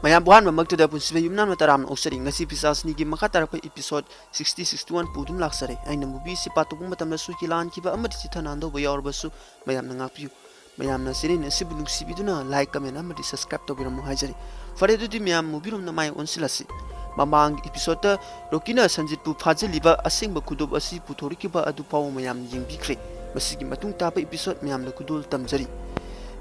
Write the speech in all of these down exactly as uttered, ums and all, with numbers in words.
ꯃꯌꯥꯝꯕꯨ ꯑꯍꯥꯟꯕꯃꯛꯇꯗ ꯄꯨꯟꯁꯤꯕ ꯌꯨꯝꯅꯥꯝꯅ ꯇꯔꯥꯝꯅ ꯑꯣꯛꯆꯔꯤ꯫ ꯉꯁꯤ ꯄꯤꯁꯥꯁꯅꯤꯒꯤ ꯃꯈꯥ ꯇꯥꯔꯛꯄ episode sixty, sixty-one ꯄꯨꯗꯨꯅ ꯂꯥꯛꯆꯔꯦ꯫ ꯑꯩꯅ movie ꯑꯁꯤ ꯄꯥꯊꯣꯛꯄ ꯃꯇꯝꯗ ꯁꯣꯏꯈꯤ ꯂꯥꯟꯈꯤꯕ ꯑꯃꯗꯤ ꯆꯤꯊ ꯅꯥꯟꯗꯧꯕ ꯌꯥꯎꯔꯕꯁꯨ ꯃꯌꯥꯝꯅ ꯉꯥꯛꯄꯤꯌꯨ꯫ ꯃꯌꯥꯝꯅ ꯆꯦꯅꯦꯜ ꯑꯁꯤꯕꯨ ꯅꯨꯡꯁꯤꯕꯤꯗꯨꯅ like, comment ꯑꯃꯗꯤ subscribe ꯇꯧꯕꯤꯔꯝꯃꯨ ꯍꯥꯏꯖꯔꯤ꯫ ꯐꯔꯦ, ꯑꯗꯨꯗꯤ ꯃꯌꯥꯝ movie ꯔꯣꯝꯗ ꯃꯥꯏ ꯑꯣꯟꯁꯤꯜꯂꯁꯤ꯫ ꯃꯃꯥꯡꯒꯤ episodeꯇ ꯔꯣꯀꯤꯅ ꯁꯟꯖꯤꯠꯄꯨ ꯐꯥꯖꯤꯜꯂꯤꯕ ꯑꯁꯦꯡꯕ ꯈꯨꯗꯣꯞ ꯑꯁꯤ ꯄꯨꯊꯣꯔꯛꯈꯤꯕ ꯑꯗꯨ ꯐꯥꯎꯕ ꯃꯌꯥꯝꯅ ꯌꯦꯡꯕꯤꯈ꯭ꯔꯦ꯫ ꯃꯁꯤꯒꯤ ꯃꯇꯨꯡ ꯇꯥꯕ episode ꯃꯌꯥꯝꯗ ꯈꯨꯗꯣꯜ ꯇꯝꯖꯔꯤ꯫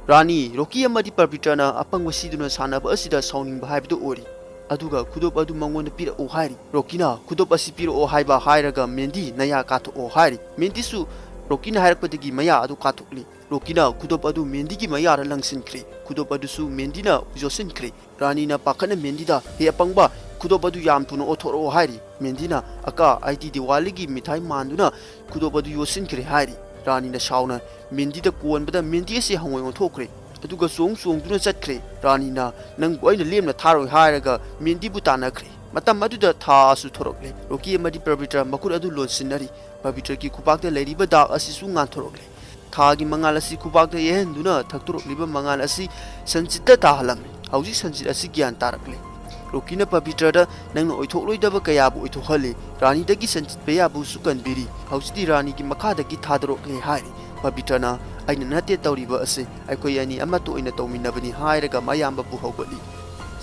ꯔꯥꯅꯤ, ꯔꯣꯀꯤ ꯑꯃꯗꯤ ꯄꯕꯤꯇ꯭ꯔꯅ ꯑꯄꯪꯕ ꯁꯤꯗꯨꯅ ꯁꯥꯟꯅꯕ ꯑꯁꯤꯗ ꯁꯥꯎꯅꯤꯡꯕ ꯍꯥꯏꯕꯗꯨ ꯑꯣꯏꯔꯤ꯫ ꯑꯗꯨꯒ ꯈꯨꯗꯣꯞ ꯑꯗꯨ ꯃꯉꯣꯟꯗ ꯄꯤꯔꯛꯑꯣ ꯍꯥꯏꯔꯤ꯫ ꯔꯣꯀꯤꯅ ꯈꯨꯗꯣꯞ ꯑꯁꯤ ꯄꯤꯔꯛꯑꯣ ꯍꯥꯏꯕ ꯍꯥꯏꯔꯒ ꯃꯦꯟꯗꯤ ꯅꯌꯥ ꯀꯥꯊꯣꯛꯑꯣ ꯍꯥꯏꯔꯤ꯫ ꯃꯦꯟꯗꯤꯁꯨ ꯔꯣꯀꯤꯅ ꯍꯥꯏꯔꯛꯄꯗꯒꯤ ꯃꯌꯥ ꯑꯗꯨ ꯀꯥꯊꯣꯛꯂꯤ꯫ ꯔꯣꯀꯤꯅ ꯈꯨꯗꯣꯞ ꯑꯗꯨ ꯃꯦꯟꯗꯤꯒꯤ ꯃꯌꯥꯗ ꯂꯪꯁꯤꯟꯈ꯭ꯔꯦ꯫ ꯈꯨꯗꯣꯞ ꯑꯗꯨꯁꯨ ꯃꯦꯟꯗꯤꯅ ꯌꯣꯠꯁꯤꯟꯈ꯭ꯔꯦ꯫ ꯔꯥꯅꯤꯅ ꯄꯥꯈꯠꯅ ꯃꯦꯟꯗꯤꯗ, "ꯍꯦ ꯑꯄꯪꯕ, ꯈꯨꯗꯣꯞ ꯑꯗꯨ ꯌꯥꯝ ꯊꯨꯅ ꯑꯣꯊꯣꯔꯛꯑꯣ" ꯍꯥꯏꯔꯤ꯫ ꯃꯦꯟꯗꯤꯅ, "ꯑꯀꯥ, ꯑꯩꯗꯤ ꯗꯤꯋꯥꯂꯤꯒꯤ ꯃꯤꯊꯥꯏ ꯃꯥꯟꯗꯨꯅ ꯈꯨꯗꯣꯞ ꯑꯗꯨ ꯌꯣꯠꯁꯤꯟꯈ꯭ꯔꯦ" ꯍꯥꯏꯔꯤ꯫ ꯔꯥꯅꯤꯅ ꯁꯥꯎꯅ ꯃꯦꯟꯗꯤꯗ ꯀꯣꯟꯕꯗ ꯃꯦꯟꯗꯤ ꯑꯁꯤ ꯍꯪꯉꯣꯏ ꯑꯣꯟꯊꯣꯛꯈ꯭ꯔꯦ꯫ ꯑꯗꯨꯒ ꯆꯣꯡ ꯆꯣꯡꯗꯨꯅ ꯆꯠꯈ꯭ꯔꯦ꯫ ꯔꯥꯅꯤꯅ, "ꯅꯪꯕꯨ ꯑꯩꯅ ꯂꯦꯝꯅ ꯊꯥꯔꯣꯏ" ꯍꯥꯏꯔꯒ ꯃꯦꯟꯗꯤꯕꯨ ꯇꯥꯟꯅꯈ꯭ꯔꯦ꯫ ꯃꯇꯝ ꯑꯗꯨꯗ ꯊꯥꯁꯨ ꯊꯣꯔꯛꯂꯦ꯫ ꯔꯣꯀꯤ ꯑꯃꯗꯤ ꯄꯕꯤꯇ꯭ꯔ ꯃꯈꯨꯠ ꯑꯗꯨ ꯂꯣꯟꯁꯤꯟꯅꯔꯤ꯫ ꯄꯕꯤꯇ꯭ꯔꯒꯤ ꯈꯨꯕꯥꯛꯇ ꯂꯩꯔꯤꯕ ꯗꯥꯛ ꯑꯁꯤꯁꯨ ꯉꯥꯟꯊꯣꯔꯛꯂꯦ꯫ ꯊꯥꯒꯤ ꯃꯉꯥꯜ ꯑꯁꯤ ꯈꯨꯕꯥꯛꯇ ꯌꯩꯍꯟꯗꯨꯅ ꯊꯛꯇꯣꯔꯛꯂꯤꯕ ꯃꯉꯥꯜ ꯑꯁꯤ ꯁꯟꯖꯤꯠꯇ ꯇꯥꯍꯜꯂꯝꯃꯤ꯫ ꯍꯧꯖꯤꯛ ꯁꯟꯖꯤꯠ ꯑꯁꯤ ꯒ꯭ꯌꯥꯟ ꯇꯥꯔꯛꯂꯦ꯫ ꯔꯣꯀꯤꯅ ꯄꯕꯤꯇ꯭ꯔꯗ, "ꯅꯪꯅ ꯑꯣꯏꯊꯣꯛꯂꯣꯏꯗꯕ ꯀꯌꯥꯕꯨ ꯑꯣꯏꯊꯣꯛꯍꯜꯂꯤ꯫ ꯔꯥꯅꯤꯗꯒꯤ ꯁꯟꯖꯤꯠ ꯕꯦꯌꯥꯕꯨꯁꯨ ꯀꯟꯕꯤꯔꯤ꯫ ꯍꯧꯖꯤꯛꯇꯤ ꯔꯥꯅꯤꯒꯤ ꯃꯈꯥꯗꯒꯤ ꯊꯥꯗꯣꯔꯛꯂꯦ" ꯍꯥꯏꯔꯤ꯫ ꯄꯕꯤꯇ꯭ꯔꯅ, "ꯑꯩꯅ ꯅꯠꯇꯦ ꯇꯧꯔꯤꯕ ꯑꯁꯤ, ꯑꯩꯈꯣꯏ ꯑꯅꯤ ꯑꯃꯠꯇ ꯑꯣꯏꯅ ꯇꯧꯃꯤꯟꯅꯕꯅꯤ" ꯍꯥꯏꯔꯒ ꯃꯌꯥꯝꯕꯕꯨ ꯍꯧꯒꯠꯂꯤ꯫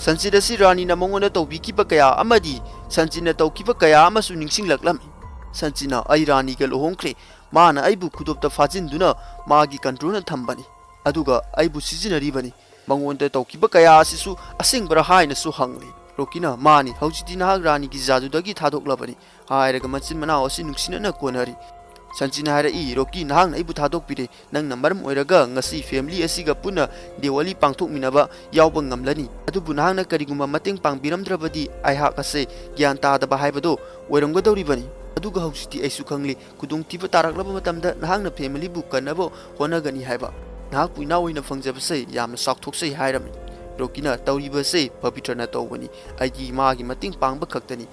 ꯁꯟꯖꯤꯠ ꯑꯁꯤ ꯔꯥꯅꯤꯅ ꯃꯉꯣꯟꯗ ꯇꯧꯕꯤꯈꯤꯕ ꯀꯌꯥ ꯑꯃꯗꯤ ꯁꯟꯖꯤꯠꯅ ꯇꯧꯈꯤꯕ ꯀꯌꯥ ꯑꯃꯁꯨ ꯅꯤꯡꯁꯤꯡꯂꯛꯂꯝꯃꯤ꯫ ꯁꯟꯖꯤꯠꯅ, "ꯑꯩ ꯔꯥꯅꯤꯒ ꯂꯨꯍꯣꯡꯈ꯭ꯔꯦ꯫ ꯃꯥꯅ ꯑꯩꯕꯨ ꯈꯨꯗꯣꯞꯇ ꯐꯥꯖꯤꯟꯗꯨꯅ ꯃꯥꯒꯤ controlꯅ ꯊꯝꯕꯅꯤ꯫ ꯑꯗꯨꯒ ꯑꯩꯕꯨ ꯁꯤꯖꯤꯟꯅꯔꯤꯕꯅꯤ꯫ ꯃꯉꯣꯟꯗ ꯇꯧꯈꯤꯕ ꯀꯌꯥ ꯑꯁꯤꯁꯨ ꯑꯁꯦꯡꯕꯔꯥ?" ꯍꯥꯏꯅꯁꯨ ꯍꯪꯂꯤ꯫ ꯔꯣꯀꯤꯅ, "ꯃꯥꯅꯤ, ꯍꯧꯖꯤꯛꯇꯤ ꯅꯍꯥꯛ ꯔꯥꯅꯤꯒꯤ ꯖꯥꯗꯨꯗꯒꯤ ꯊꯥꯗꯣꯛꯂꯕꯅꯤ" ꯍꯥꯏꯔꯒ ꯃꯆꯤꯟ ꯃꯅꯥꯎ ꯑꯁꯤ ꯅꯨꯡꯁꯤꯅꯅ ꯀꯣꯟꯅꯔꯤ꯫ ꯁꯟꯖꯤꯠꯅ ꯍꯥꯏꯔꯛꯏ, "ꯔꯣꯀꯤ, ꯅꯍꯥꯛꯅ ꯑꯩꯕꯨ ꯊꯥꯗꯣꯛꯄꯤꯔꯦ꯫ ꯅꯪꯅ ꯃꯔꯝ ꯑꯣꯏꯔꯒ ꯉꯁꯤ family ꯑꯁꯤꯒ ꯄꯨꯟꯅ ꯗꯤꯋꯥꯂꯤ ꯄꯥꯡꯊꯣꯛꯃꯤꯟꯅꯕ ꯌꯥꯎꯕ ꯉꯝꯂꯅꯤ꯫ ꯑꯗꯨꯕꯨ ꯅꯍꯥꯛꯅ ꯀꯔꯤꯒꯨꯝꯕ ꯃꯇꯦꯡ ꯄꯥꯡꯕꯤꯔꯝꯗ꯭ꯔꯕꯗꯤ ꯑꯩꯍꯥꯛ ꯑꯁꯦ ꯒ꯭ꯌꯥꯟ ꯇꯥꯗꯕ ꯍꯥꯏꯕꯗꯣ ꯑꯣꯏꯔꯝꯒꯗꯧꯔꯤꯕꯅꯤ꯫ ꯑꯗꯨꯒ ꯍꯧꯖꯤꯛꯇꯤ ꯑꯩꯁꯨ ꯈꯪꯂꯦ, ꯈꯨꯗꯣꯡꯊꯤꯕ ꯇꯥꯔꯛꯂꯕ ꯃꯇꯝꯗ ꯅꯍꯥꯛꯅ familyꯕꯨ ꯀꯟꯅꯕ ꯍꯣꯠꯅꯒꯅꯤ ꯍꯥꯏꯕ꯫ ꯅꯍꯥꯛꯄꯨ ꯏꯅꯥꯎ ꯑꯣꯏꯅ ꯐꯪꯖꯕꯁꯦ ꯌꯥꯝꯅ ꯆꯥꯎꯊꯣꯛꯆꯩ" ꯍꯥꯏꯔꯝꯃꯤ꯫ ꯔꯣꯀꯤꯅ, "ꯇꯧꯔꯤꯕꯁꯦ ꯄꯕꯤꯇ꯭ꯔꯅ ꯇꯧꯕꯅꯤ꯫ ꯑꯩꯗꯤ ꯃꯥꯒꯤ ꯃꯇꯦꯡ ꯄꯥꯡꯕ ꯈꯛꯇꯅꯤ꯫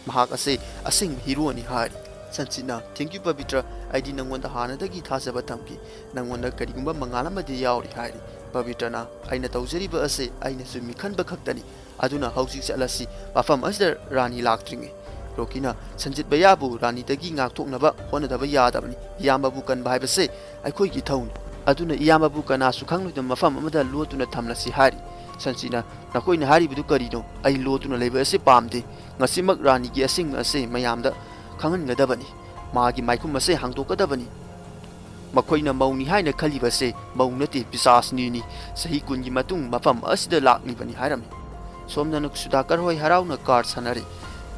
ꯃꯍꯥꯛ ꯑꯁꯦ ꯑꯁꯦꯡꯕ heroꯅꯤ" ꯍꯥꯏꯔꯤ꯫ ꯁꯟꯖꯤꯠꯅ, "Thank you ꯄꯕꯤꯇ꯭ꯔ, ꯑꯩꯗꯤ ꯅꯪꯉꯣꯟꯗ ꯍꯥꯟꯅꯗꯒꯤ ꯊꯥꯖꯕ ꯊꯝꯈꯤ꯫ ꯅꯪꯉꯣꯟꯗ ꯀꯔꯤꯒꯨꯝꯕ ꯃꯉꯥꯜ ꯑꯃꯗꯤ ꯌꯥꯎꯔꯤ" ꯍꯥꯏꯔꯤ꯫ ꯄꯕꯤꯇ꯭ꯔꯅ, "ꯑꯩꯅ ꯇꯧꯖꯔꯤꯕ ꯑꯁꯤ ꯑꯩꯅꯁꯨ ꯃꯤꯈꯟꯕ ꯈꯛꯇꯅꯤ, ꯑꯗꯨꯅ ꯍꯧꯖꯤꯛ ꯆꯠꯂꯁꯤ, ꯃꯐꯝ ꯑꯁꯤꯗ ꯔꯥꯅꯤ ꯂꯥꯛꯇ꯭ꯔꯤꯉꯩ꯫" ꯔꯣꯀꯤꯅ, "ꯁꯟꯖꯤꯠ ꯚꯩꯌꯥꯕꯨ ꯔꯥꯅꯤꯗꯒꯤ ꯉꯥꯛꯊꯣꯛꯅꯕ ꯍꯣꯠꯅꯗꯕ ꯌꯥꯗꯕꯅꯤ꯫ ꯏꯌꯥꯝꯕꯕꯨ ꯀꯟꯕ ꯍꯥꯏꯕꯁꯦ ꯑꯩꯈꯣꯏꯒꯤ ꯏꯊꯧꯅꯤ꯫ ꯑꯗꯨꯅ ꯏꯌꯥꯝꯕꯕꯨ ꯀꯅꯥꯁꯨ ꯈꯪꯂꯣꯏꯗꯕ ꯃꯐꯝ ꯑꯃꯗ ꯂꯣꯠꯇꯨꯅ ꯊꯝꯂꯁꯤ" ꯍꯥꯏꯔꯤ꯫ ꯁꯟꯖꯤꯠꯅ, "ꯅꯈꯣꯏꯅ ꯍꯥꯏꯔꯤꯕꯗꯨ ꯀꯔꯤꯅꯣ? ꯑꯩ ꯂꯣꯠꯇꯨꯅ ꯂꯩꯕ ꯑꯁꯤ ꯄꯥꯝꯗꯦ꯫ ꯉꯁꯤꯃꯛ ꯔꯥꯅꯤꯒꯤ ꯑꯁꯦꯡꯕ ꯑꯁꯤ ꯃꯌꯥꯝꯗ ꯈꯪꯍꯟꯒꯗꯕꯅꯤ꯫ ꯃꯥꯒꯤ ꯃꯥꯏꯈꯨꯝ ꯑꯁꯦ ꯍꯥꯡꯗꯣꯛꯀꯗꯕꯅꯤ꯫ ꯃꯈꯣꯏꯅ ꯃꯧꯅꯤ ꯍꯥꯏꯅ ꯈꯜꯂꯤꯕꯁꯦ ꯃꯧ ꯅꯠꯇꯦ, ꯄꯤꯁꯥꯁꯅꯤꯅꯤ꯫ ꯆꯍꯤ ꯀꯨꯟꯒꯤ ꯃꯇꯨꯡ ꯃꯐꯝ ꯑꯁꯤꯗ ꯂꯥꯛꯂꯤꯕꯅꯤ" ꯍꯥꯏꯔꯝꯃꯤ꯫ ꯁꯣꯝꯗꯅ ꯁꯨꯗꯥꯀꯔ ꯍꯣꯏ ꯍꯔꯥꯎꯅ ꯀꯥꯔꯗ ꯁꯥꯟꯅꯔꯤ꯫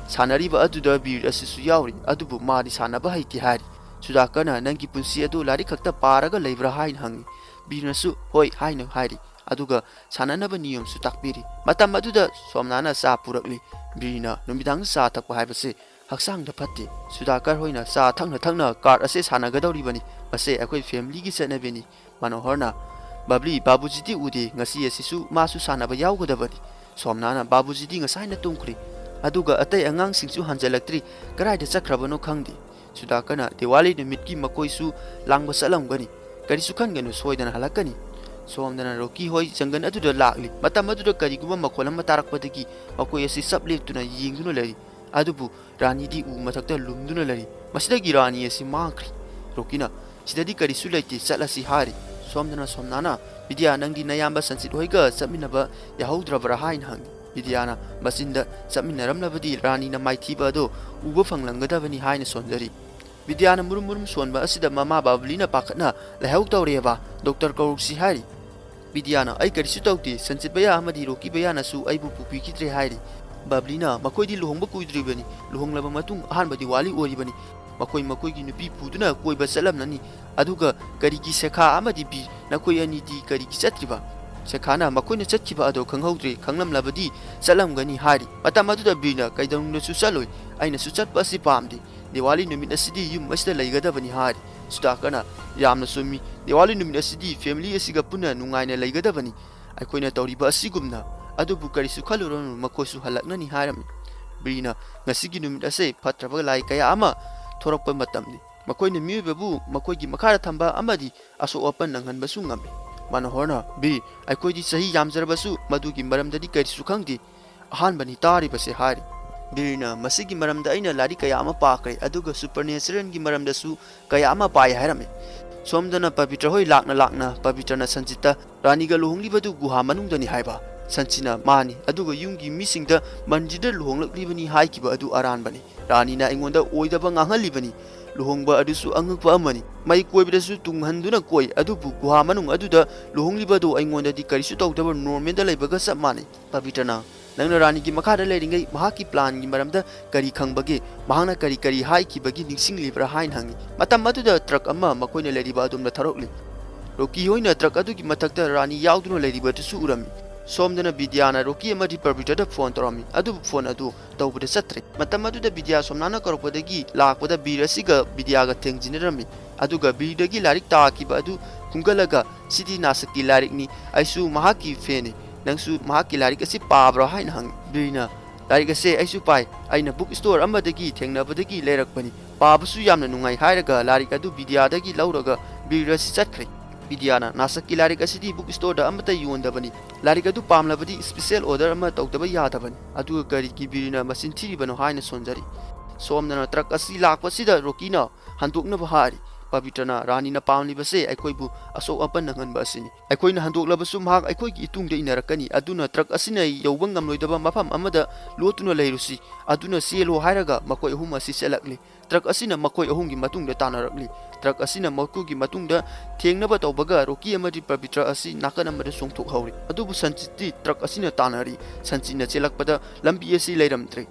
ꯁꯥꯟꯅꯔꯤꯕ ꯑꯗꯨꯗ ꯕꯤꯔ ꯑꯁꯤꯁꯨ ꯌꯥꯎꯔꯤ, ꯑꯗꯨꯕꯨ ꯃꯥꯗꯤ ꯁꯥꯟꯅꯕ ꯍꯩꯇꯦ ꯍꯥꯏꯔꯤ꯫ ꯁꯨꯗꯥꯀꯔꯅ, "ꯅꯪꯒꯤ ꯄꯨꯟꯁꯤ ꯑꯗꯨ ꯂꯥꯏꯔꯤꯛ ꯈꯛꯇ ꯄꯥꯔꯒ ꯂꯩꯕ꯭ꯔꯥ?" ꯍꯥꯏꯅ ꯍꯪꯉꯤ꯫ ꯕꯤꯔꯅꯁꯨ "ꯍꯣꯏ" ꯍꯥꯏꯅ ꯍꯥꯏꯔꯤ꯫ ꯑꯗꯨꯒ ꯁꯥꯟꯅꯅꯕ ꯅꯤꯌꯣꯝꯁꯨ ꯇꯥꯛꯄꯤꯔꯤ꯫ ꯃꯇꯝ ꯑꯗꯨꯗ ꯁꯣꯝꯅꯥꯅ ꯆꯥ ꯄꯨꯔꯛꯂꯤ꯫ ꯕꯤꯔꯅ ꯅꯨꯃꯤꯗꯥꯡ ꯆꯥ ꯊꯛꯄ ꯍꯥꯏꯕꯁꯤ ꯍꯛꯆꯥꯡꯗ ꯐꯠꯇꯦ꯫ ꯁꯨꯗꯥꯀꯔ ꯍꯣꯏꯅ ꯆꯥ ꯊꯛꯅ ꯊꯛꯅ ꯀꯥꯔꯗ ꯑꯁꯦ ꯁꯥꯟꯅꯒꯗꯧꯔꯤꯕꯅꯤ꯫ ꯃꯁꯦ ꯑꯩꯈꯣꯏ ꯐꯦꯃꯤꯂꯤꯒꯤ ꯆꯠꯅꯕꯤꯅꯤ꯫ ꯃꯅꯣꯍꯔꯅ, "ꯕꯕ꯭ꯂꯤ, ꯕꯥꯕꯨꯖꯤꯗꯤ ꯎꯗꯦ, ꯉꯁꯤ ꯑꯁꯤꯁꯨ ꯃꯥꯁꯨ ꯁꯥꯟꯅꯕ ꯌꯥꯎꯒꯗꯕꯅꯤ꯫" ꯁꯣꯝꯅꯥꯅ, "ꯕꯥꯕꯨꯖꯤꯗꯤ ꯉꯁꯥꯏꯅ ꯇꯨꯝꯈ꯭ꯔꯦ, ꯑꯗꯨꯒ ꯑꯇꯩ ꯑꯉꯥꯡꯁꯤꯡꯁꯨ ꯍꯟꯖꯜꯂꯛꯇ꯭ꯔꯤ, ꯀꯗꯥꯏꯗ ꯆꯠꯈ꯭ꯔꯕꯅꯣ ꯈꯪꯗꯦ꯫" ꯁꯨꯗꯥꯀꯔꯅ, "ꯗꯤꯋꯥꯂꯤ ꯅꯨꯃꯤꯠꯀꯤ ꯃꯈꯣꯏꯁꯨ ꯂꯥꯡꯕ ꯆꯠꯂꯝꯒꯅꯤ, ꯀꯔꯤꯁꯨ ꯈꯟꯒꯅꯨ, ꯁꯣꯏꯗꯅ ꯍꯜꯂꯛꯀꯅꯤ꯫" ꯁꯣꯝꯗꯅ ꯔꯣꯀꯤ ꯍꯣꯏ ꯖꯪꯒꯜ ꯑꯗꯨꯗ ꯂꯥꯛꯂꯤ꯫ ꯃꯇꯝ ꯑꯗꯨꯗ ꯀꯔꯤꯒꯨꯝꯕ ꯃꯈꯣꯜ ꯑꯃ ꯇꯥꯔꯛꯄꯗꯒꯤ ꯃꯈꯣꯏ ꯑꯁꯤ ꯆꯞ ꯂꯦꯞꯇꯨꯅ ꯌꯦꯡꯗꯨꯅ ꯂꯩꯔꯤ꯫ ꯑꯗꯨꯕꯨ ꯔꯥꯅꯤꯗꯤ ꯎ ꯃꯊꯛꯇ ꯂꯨꯝꯗꯨꯅ ꯂꯩꯔꯤ꯫ ꯃꯁꯤꯗꯒꯤ ꯔꯥꯅꯤ ꯑꯁꯤ ꯃꯥꯡꯈ꯭ꯔꯦ꯫ ꯔꯣꯀꯤꯅ, "ꯁꯤꯗꯗꯤ ꯀꯔꯤꯁꯨ ꯂꯩꯇꯦ, ꯆꯠꯂꯁꯤ" ꯍꯥꯏꯔꯤ꯫ ꯁꯣꯝꯗꯅ ꯁꯣꯝꯅꯥꯅ, "ꯕꯤꯗ꯭ꯌꯥ, ꯅꯪꯗꯤ ꯅꯌꯥꯝꯕ ꯁꯟꯖꯤꯠ ꯍꯣꯏꯒ ꯆꯠꯃꯤꯟꯅꯕ ꯌꯥꯍꯧꯗ꯭ꯔꯕ꯭ꯔꯥ?" ꯍꯥꯏꯅ ꯍꯪꯉꯤ꯫ ꯕꯤꯗ꯭ꯌꯥꯅ, "ꯃꯆꯤꯟꯗ ꯆꯠꯃꯤꯟꯅꯔꯝꯂꯕꯗꯤ ꯔꯥꯅꯤꯅ ꯃꯥꯏꯊꯤꯕ ꯑꯗꯣ ꯎꯕ ꯐꯪꯂꯝꯒꯗꯕꯅꯤ" ꯍꯥꯏꯅ ꯁꯣꯟꯖꯔꯤ꯫ ꯕꯤꯗ꯭ꯌꯥꯅ ꯃꯨꯔꯨꯝ ꯃꯨꯔꯨꯝ ꯁꯣꯟꯕ ꯑꯁꯤꯗ ꯃꯃꯥ ꯕꯕ꯭ꯂꯤꯅ ꯄꯥꯈꯠꯅ, "ꯂꯥꯏꯍꯧ ꯇꯧꯔꯦꯕ, ꯗꯣꯛꯇꯔ ꯀꯧꯔꯨꯛꯁꯤ" ꯍꯥꯏꯔꯤ꯫ ꯕꯤꯗ꯭ꯌꯥꯅ, "ꯑꯩ ꯀꯔꯤꯁꯨ ꯇꯧꯗꯦ, ꯁꯟꯖꯤꯠ ꯚꯩꯌꯥ ꯑꯃꯗꯤ ꯔꯣꯀꯤ ꯚꯩꯌꯥꯅꯁꯨ ꯑꯩꯕꯨ ꯄꯨꯕꯤꯈꯤꯗ꯭ꯔꯦ" ꯍꯥꯏꯔꯤ꯫ ꯕꯕ꯭ꯂꯤꯅ, "ꯃꯈꯣꯏꯗꯤ ꯂꯨꯍꯣꯡꯕ ꯀꯨꯏꯗ꯭ꯔꯤꯕꯅꯤ, ꯂꯨꯍꯣꯡꯂꯕ ꯃꯇꯨꯡ ꯑꯍꯥꯟꯕ ꯗꯤꯋꯥꯂꯤ ꯑꯣꯏꯔꯤꯕꯅꯤ, ꯃꯈꯣꯏ ꯃꯈꯣꯏꯒꯤ ꯅꯨꯄꯤ ꯄꯨꯗꯨꯅ ꯀꯣꯏꯕ ꯆꯠꯂꯝꯂꯅꯤ꯫ ꯑꯗꯨꯒ ꯀꯔꯤꯒꯤ ꯁꯦꯈꯥ ꯑꯃꯗꯤ ꯕꯤꯔ, ꯅꯈꯣꯏ ꯑꯅꯤꯗꯤ ꯀꯔꯤꯒꯤ ꯆꯠꯇ꯭ꯔꯤꯕ?" ꯁꯦꯈꯥꯅ, "ꯃꯈꯣꯏꯅ ꯆꯠꯈꯤꯕ ꯑꯗꯣ ꯈꯪꯍꯧꯗ꯭ꯔꯦ, ꯈꯪꯂꯝꯂꯕꯗꯤ ꯆꯠꯂꯝꯒꯅꯤ" ꯍꯥꯏꯔꯤ꯫ ꯃꯇꯝ ꯑꯗꯨꯗ ꯕꯤꯔꯅ, "ꯀꯩꯗꯧꯅꯨꯡꯗꯁꯨ ꯆꯠꯂꯣꯏ, ꯑꯩꯅꯁꯨ ꯆꯠꯄ ꯑꯁꯤ ꯄꯥꯝꯗꯦ꯫ ꯗꯤꯋꯥꯂꯤ ꯅꯨꯃꯤꯠ ꯑꯁꯤꯗꯤ ꯌꯨꯝ ꯑꯁꯤꯗ ꯂꯩꯒꯗꯕꯅꯤ" ꯍꯥꯏꯔꯤ꯫ ꯁꯨꯗꯥꯀꯔꯅ, "ꯌꯥꯝꯅ ꯆꯨꯝꯃꯤ, ꯗꯤꯋꯥꯂꯤ ꯅꯨꯃꯤꯠ ꯑꯁꯤꯗꯤ ꯐꯦꯃꯤꯂꯤ ꯑꯁꯤꯒ ꯄꯨꯟꯅ ꯅꯨꯡꯉꯥꯏꯅ ꯂꯩꯒꯗꯕꯅꯤ, ꯑꯩꯈꯣꯏꯅ ꯇꯧꯔꯤꯕ ꯑꯁꯤꯒꯨꯝꯅ꯫ ꯑꯗꯨꯕꯨ ꯀꯔꯤꯁꯨ ꯈꯜꯂꯨꯔꯅꯨ, ꯃꯈꯣꯏꯁꯨ ꯍꯜꯂꯛꯅꯅꯤ" ꯍꯥꯏꯔꯝꯃꯤ꯫ ꯕꯤꯔꯅ, "ꯉꯁꯤꯒꯤ ꯅꯨꯃꯤꯠ ꯑꯁꯦ ꯐꯠꯇ꯭ꯔꯕ ꯂꯥꯏ ꯀꯌꯥ ꯑꯃ ꯊꯣꯔꯛꯄ ꯃꯇꯝꯅꯤ꯫ ꯃꯈꯣꯏꯅ ꯃꯤꯑꯣꯏꯕꯕꯨ ꯃꯈꯣꯏꯒꯤ ꯃꯈꯥꯗ ꯊꯝꯕ ꯑꯃꯗꯤ ꯑꯁꯣꯛ ꯑꯄꯟ ꯅꯪꯍꯟꯕꯁꯨ ꯉꯝꯃꯤ꯫ ꯃꯅꯣꯍꯔꯅ, "ꯕꯤꯔ, ꯑꯩꯈꯣꯏꯗꯤ ꯆꯍꯤ ꯌꯥꯝꯖꯔꯕꯁꯨ ꯃꯗꯨꯒꯤ ꯃꯔꯝꯗꯗꯤ ꯀꯔꯤꯁꯨ ꯈꯪꯗꯦ꯫ ꯑꯍꯥꯟꯕꯅꯤ ꯇꯥꯔꯤꯕꯁꯦ," ꯍꯥꯏꯔꯤ꯫ ꯕꯤꯔꯅ, "ꯃꯁꯤꯒꯤ ꯃꯔꯝꯗ ꯑꯩꯅ ꯂꯥꯏꯔꯤꯛ ꯀꯌꯥ ꯑꯃ ꯄꯥꯈ꯭ꯔꯦ, ꯑꯗꯨꯒ ꯁꯨꯄꯔꯅꯦꯆꯔꯦꯜꯒꯤ ꯃꯔꯝꯗꯁꯨ ꯀꯌꯥ ꯑꯃ ꯄꯥꯏ," ꯍꯥꯏꯔꯝꯃꯤ꯫ ꯁꯣꯝꯗꯅ ꯄꯕꯤꯇ꯭ꯔ ꯍꯣꯏ ꯂꯥꯛꯅ ꯂꯥꯛꯅ ꯄꯕꯤꯇ꯭ꯔꯅ ꯁꯟꯖꯤꯠꯇ, "ꯔꯥꯅꯤꯒ ꯂꯨꯍꯣꯡꯂꯤꯕꯗꯨ ꯒꯨꯍꯥ ꯃꯅꯨꯡꯗꯅꯤ ꯍꯥꯏꯕ?" ꯁꯟꯖꯤꯠꯅ, "ꯃꯥꯅꯤ, ꯑꯗꯨꯒ ꯌꯨꯝꯒꯤ ꯃꯤꯁꯤꯡꯗ ꯃꯟꯗꯤꯔꯗ ꯂꯨꯍꯣꯡꯂꯛꯂꯤꯕꯅꯤ ꯍꯥꯏꯈꯤꯕ ꯑꯗꯨ ꯑꯔꯥꯟꯕꯅꯤ꯫ ꯔꯥꯅꯤꯅ ꯑꯩꯉꯣꯟꯗ ꯑꯣꯏꯗꯕ ꯉꯥꯡꯍꯜꯂꯤꯕꯅꯤ꯫ ꯂꯨꯍꯣꯡꯕ ꯑꯗꯨꯁꯨ ꯑꯉꯛꯄ ꯑꯃꯅꯤ꯫ ꯃꯩ ꯀꯣꯏꯕꯗꯁꯨ ꯇꯨꯡꯍꯟꯗꯨꯅ ꯀꯣꯏ, ꯑꯗꯨꯕꯨ ꯒꯨꯍꯥ ꯃꯅꯨꯡ ꯑꯗꯨꯗ ꯂꯨꯍꯣꯡꯂꯤꯕꯗꯨ ꯑꯩꯉꯣꯟꯗꯗꯤ ꯀꯔꯤꯁꯨ ꯇꯧꯗꯕ ꯅꯣꯔꯃꯦꯜꯗ ꯂꯩꯕꯒ ꯆꯞ ꯃꯥꯟꯅꯩ꯫" ꯄꯕꯤꯇ꯭ꯔꯅ, "ꯅꯪꯅ ꯔꯥꯅꯤꯒꯤ ꯃꯈꯥꯗ ꯂꯩꯔꯤꯉꯩ ꯃꯍꯥꯛꯀꯤ ꯄ꯭ꯂꯥꯟꯒꯤ ꯃꯔꯝꯗ ꯀꯔꯤ ꯈꯪꯕꯒꯦ? ꯃꯍꯥꯛꯅ ꯀꯔꯤ ꯀꯔꯤ ꯍꯥꯏꯈꯤꯕꯒꯤ ꯅꯤꯡꯁꯤꯡꯂꯤꯕ꯭ꯔꯥ?" ꯍꯥꯏꯅ ꯍꯪꯉꯤ꯫ ꯃꯇꯝ ꯑꯗꯨꯗ ꯇ꯭ꯔꯛ ꯑꯃ ꯃꯈꯣꯏꯅ ꯂꯩꯔꯤꯕ ꯑꯗꯣꯝꯗ ꯊꯧꯔꯛꯂꯤ꯫ ꯔꯣꯀꯤ ꯍꯣꯏꯅ ꯇ꯭ꯔꯛ ꯑꯗꯨꯒꯤ ꯃꯊꯛꯇ ꯔꯥꯅꯤ ꯌꯥꯎꯗꯨꯅ ꯂꯩꯔꯤꯕ ꯑꯗꯨꯁꯨ ꯎꯔꯝꯃꯤ꯫ ꯁꯣꯝꯗꯅ ꯕꯤꯗ꯭ꯌꯥꯅ ꯔꯣꯀꯤ ꯑꯃꯗꯤ ꯄꯕꯤꯇ꯭ꯔꯗ ꯐꯣꯟ ꯇꯧꯔꯝꯃꯤ, ꯑꯗꯨꯕꯨ ꯐꯣꯟ ꯑꯗꯨ ꯇꯧꯕꯗ ꯆꯠꯇ꯭ꯔꯦ꯫ ꯃꯇꯝ ꯑꯗꯨꯗ ꯕꯤꯗ꯭ꯌꯥ ꯁꯣꯝꯅꯥꯅ ꯀꯧꯔꯛꯄꯗꯒꯤ ꯂꯥꯛꯄꯗ ꯕꯤꯔ ꯑꯁꯤꯒ ꯕꯤꯗ꯭ꯌꯥꯒ ꯊꯦꯡꯖꯤꯟꯅꯔꯝꯃꯤ꯫ ꯑꯗꯨꯒ ꯕꯤꯔꯗꯒꯤ ꯂꯥꯏꯔꯤꯛ ꯇꯥꯈꯤꯕ ꯑꯗꯨ ꯈꯨꯝꯒꯠꯂꯒ, "ꯁꯤꯗꯤ ꯅꯥꯁꯛꯀꯤ ꯂꯥꯏꯔꯤꯛꯅꯤ, ꯑꯩꯁꯨ ꯃꯍꯥꯛꯀꯤ ꯐꯦꯟꯅꯤ, ꯅꯪꯁꯨ ꯃꯍꯥꯛꯀꯤ ꯂꯥꯏꯔꯤꯛ ꯑꯁꯤ ꯄꯥꯕ꯭ꯔꯥ?" ꯍꯥꯏꯅ ꯍꯪꯉꯤ꯫ ꯕꯤꯔꯅ, "ꯂꯥꯏꯔꯤꯛ ꯑꯁꯦ ꯑꯩꯁꯨ ꯄꯥꯏ, ꯑꯩꯅ ꯕꯨꯛ ꯁ꯭ꯇꯣꯔ ꯑꯃꯗꯒꯤ ꯊꯦꯡꯅꯕꯗꯒꯤ ꯂꯩꯔꯛꯄꯅꯤ, ꯄꯥꯕꯁꯨ ꯌꯥꯝꯅ ꯅꯨꯡꯉꯥꯏ" ꯍꯥꯏꯔꯒ ꯂꯥꯏꯔꯤꯛ ꯑꯗꯨ ꯕꯤꯗ꯭ꯌꯥꯗꯒꯤ ꯂꯧꯔꯒ ꯕꯤꯔ ꯑꯁꯤ ꯆꯠꯈ꯭ꯔꯦ꯫ ꯕꯤꯗ꯭ꯌꯥꯅ, "ꯅꯥꯁꯛꯀꯤ ꯂꯥꯏꯔꯤꯛ ꯑꯁꯤꯗꯤ ꯕꯨꯛ ꯁ꯭ꯇꯣꯔꯗ ꯑꯃꯠꯇ ꯌꯣꯟꯗꯕꯅꯤ, ꯂꯥꯏꯔꯤꯛ ꯑꯗꯨ ꯄꯥꯝꯂꯕꯗꯤ ꯁ꯭ꯄꯤꯁꯦꯜ ꯑꯣꯔꯗꯔ ꯑꯃ ꯇꯧꯗꯕ ꯌꯥꯗꯕꯅꯤ꯫" ꯑꯗꯨꯒ ꯀꯔꯤꯒꯤ ꯕꯤꯔꯅ ꯃꯆꯤꯟ ꯊꯤꯔꯤꯕꯅꯣ ꯍꯥꯏꯅ ꯁꯣꯟꯖꯔꯤ꯫ ꯁꯣꯝꯗꯅ ꯇ꯭ꯔꯛ ꯑꯁꯤ ꯂꯥꯛꯄꯁꯤꯗ ꯔꯣꯀꯤꯅ ꯍꯟꯗꯣꯛꯅꯕ ꯍꯥꯏꯔꯤ꯫ ꯄꯕꯤꯇ꯭ꯔꯅ, "ꯔꯥꯅꯤꯅ ꯄꯥꯝꯂꯤꯕꯁꯦ ꯑꯩꯈꯣꯏꯕꯨ ꯑꯁꯣꯛ ꯑꯄꯟ ꯅꯪꯍꯟꯕ ꯑꯁꯤꯅꯤ꯫ ꯑꯩꯈꯣꯏꯅ ꯍꯟꯗꯣꯛꯂꯕꯁꯨ ꯃꯍꯥꯛ ꯑꯩꯈꯣꯏꯒꯤ ꯏꯇꯨꯡꯗ ꯏꯟꯅꯔꯛꯀꯅꯤ꯫ ꯑꯗꯨꯅ ꯇ꯭ꯔꯛ ꯑꯁꯤꯅ ꯌꯧꯕ ꯉꯝꯂꯣꯏꯗꯕ ꯃꯐꯝ ꯑꯃꯗ ꯂꯣꯠꯇꯨꯅ ꯂꯩꯔꯨꯁꯤ꯫ ꯑꯗꯨꯅ ꯆꯦꯜꯂꯣ" ꯍꯥꯏꯔꯒ ꯃꯈꯣꯏ ꯑꯍꯨꯝ ꯑꯁꯤ ꯆꯦꯜꯂꯛꯂꯤ꯫ ꯇ꯭ꯔꯛ ꯑꯁꯤꯅ ꯃꯈꯣꯏ ꯑꯍꯨꯝꯒꯤ ꯃꯇꯨꯡꯗ ꯇꯥꯟꯅꯔꯛꯂꯤ꯫ ꯇ꯭ꯔꯛ ꯑꯁꯤꯅ ꯃꯈꯣꯏꯒꯤ ꯃꯇꯨꯡꯗ ꯊꯦꯡꯅꯕ ꯇꯧꯕꯒ ꯔꯣꯀꯤ ꯑꯃꯗꯤ ꯄꯕꯤꯇ꯭ꯔ ꯑꯁꯤ ꯅꯥꯀꯟ ꯑꯃꯗ ꯆꯣꯡꯊꯣꯛꯍꯧꯔꯤ꯫ ꯑꯗꯨꯕꯨ ꯁꯟꯖꯤꯠꯇꯤ ꯇ꯭ꯔꯛ ꯑꯁꯤꯅ ꯇꯥꯟꯅꯔꯤ꯫ ꯁꯟꯖꯤꯠꯅ ꯆꯦꯜꯂꯛꯄꯗ ꯂꯝꯕꯤ ꯑꯁꯤ ꯂꯩꯔꯝꯗ꯭ꯔꯦ꯫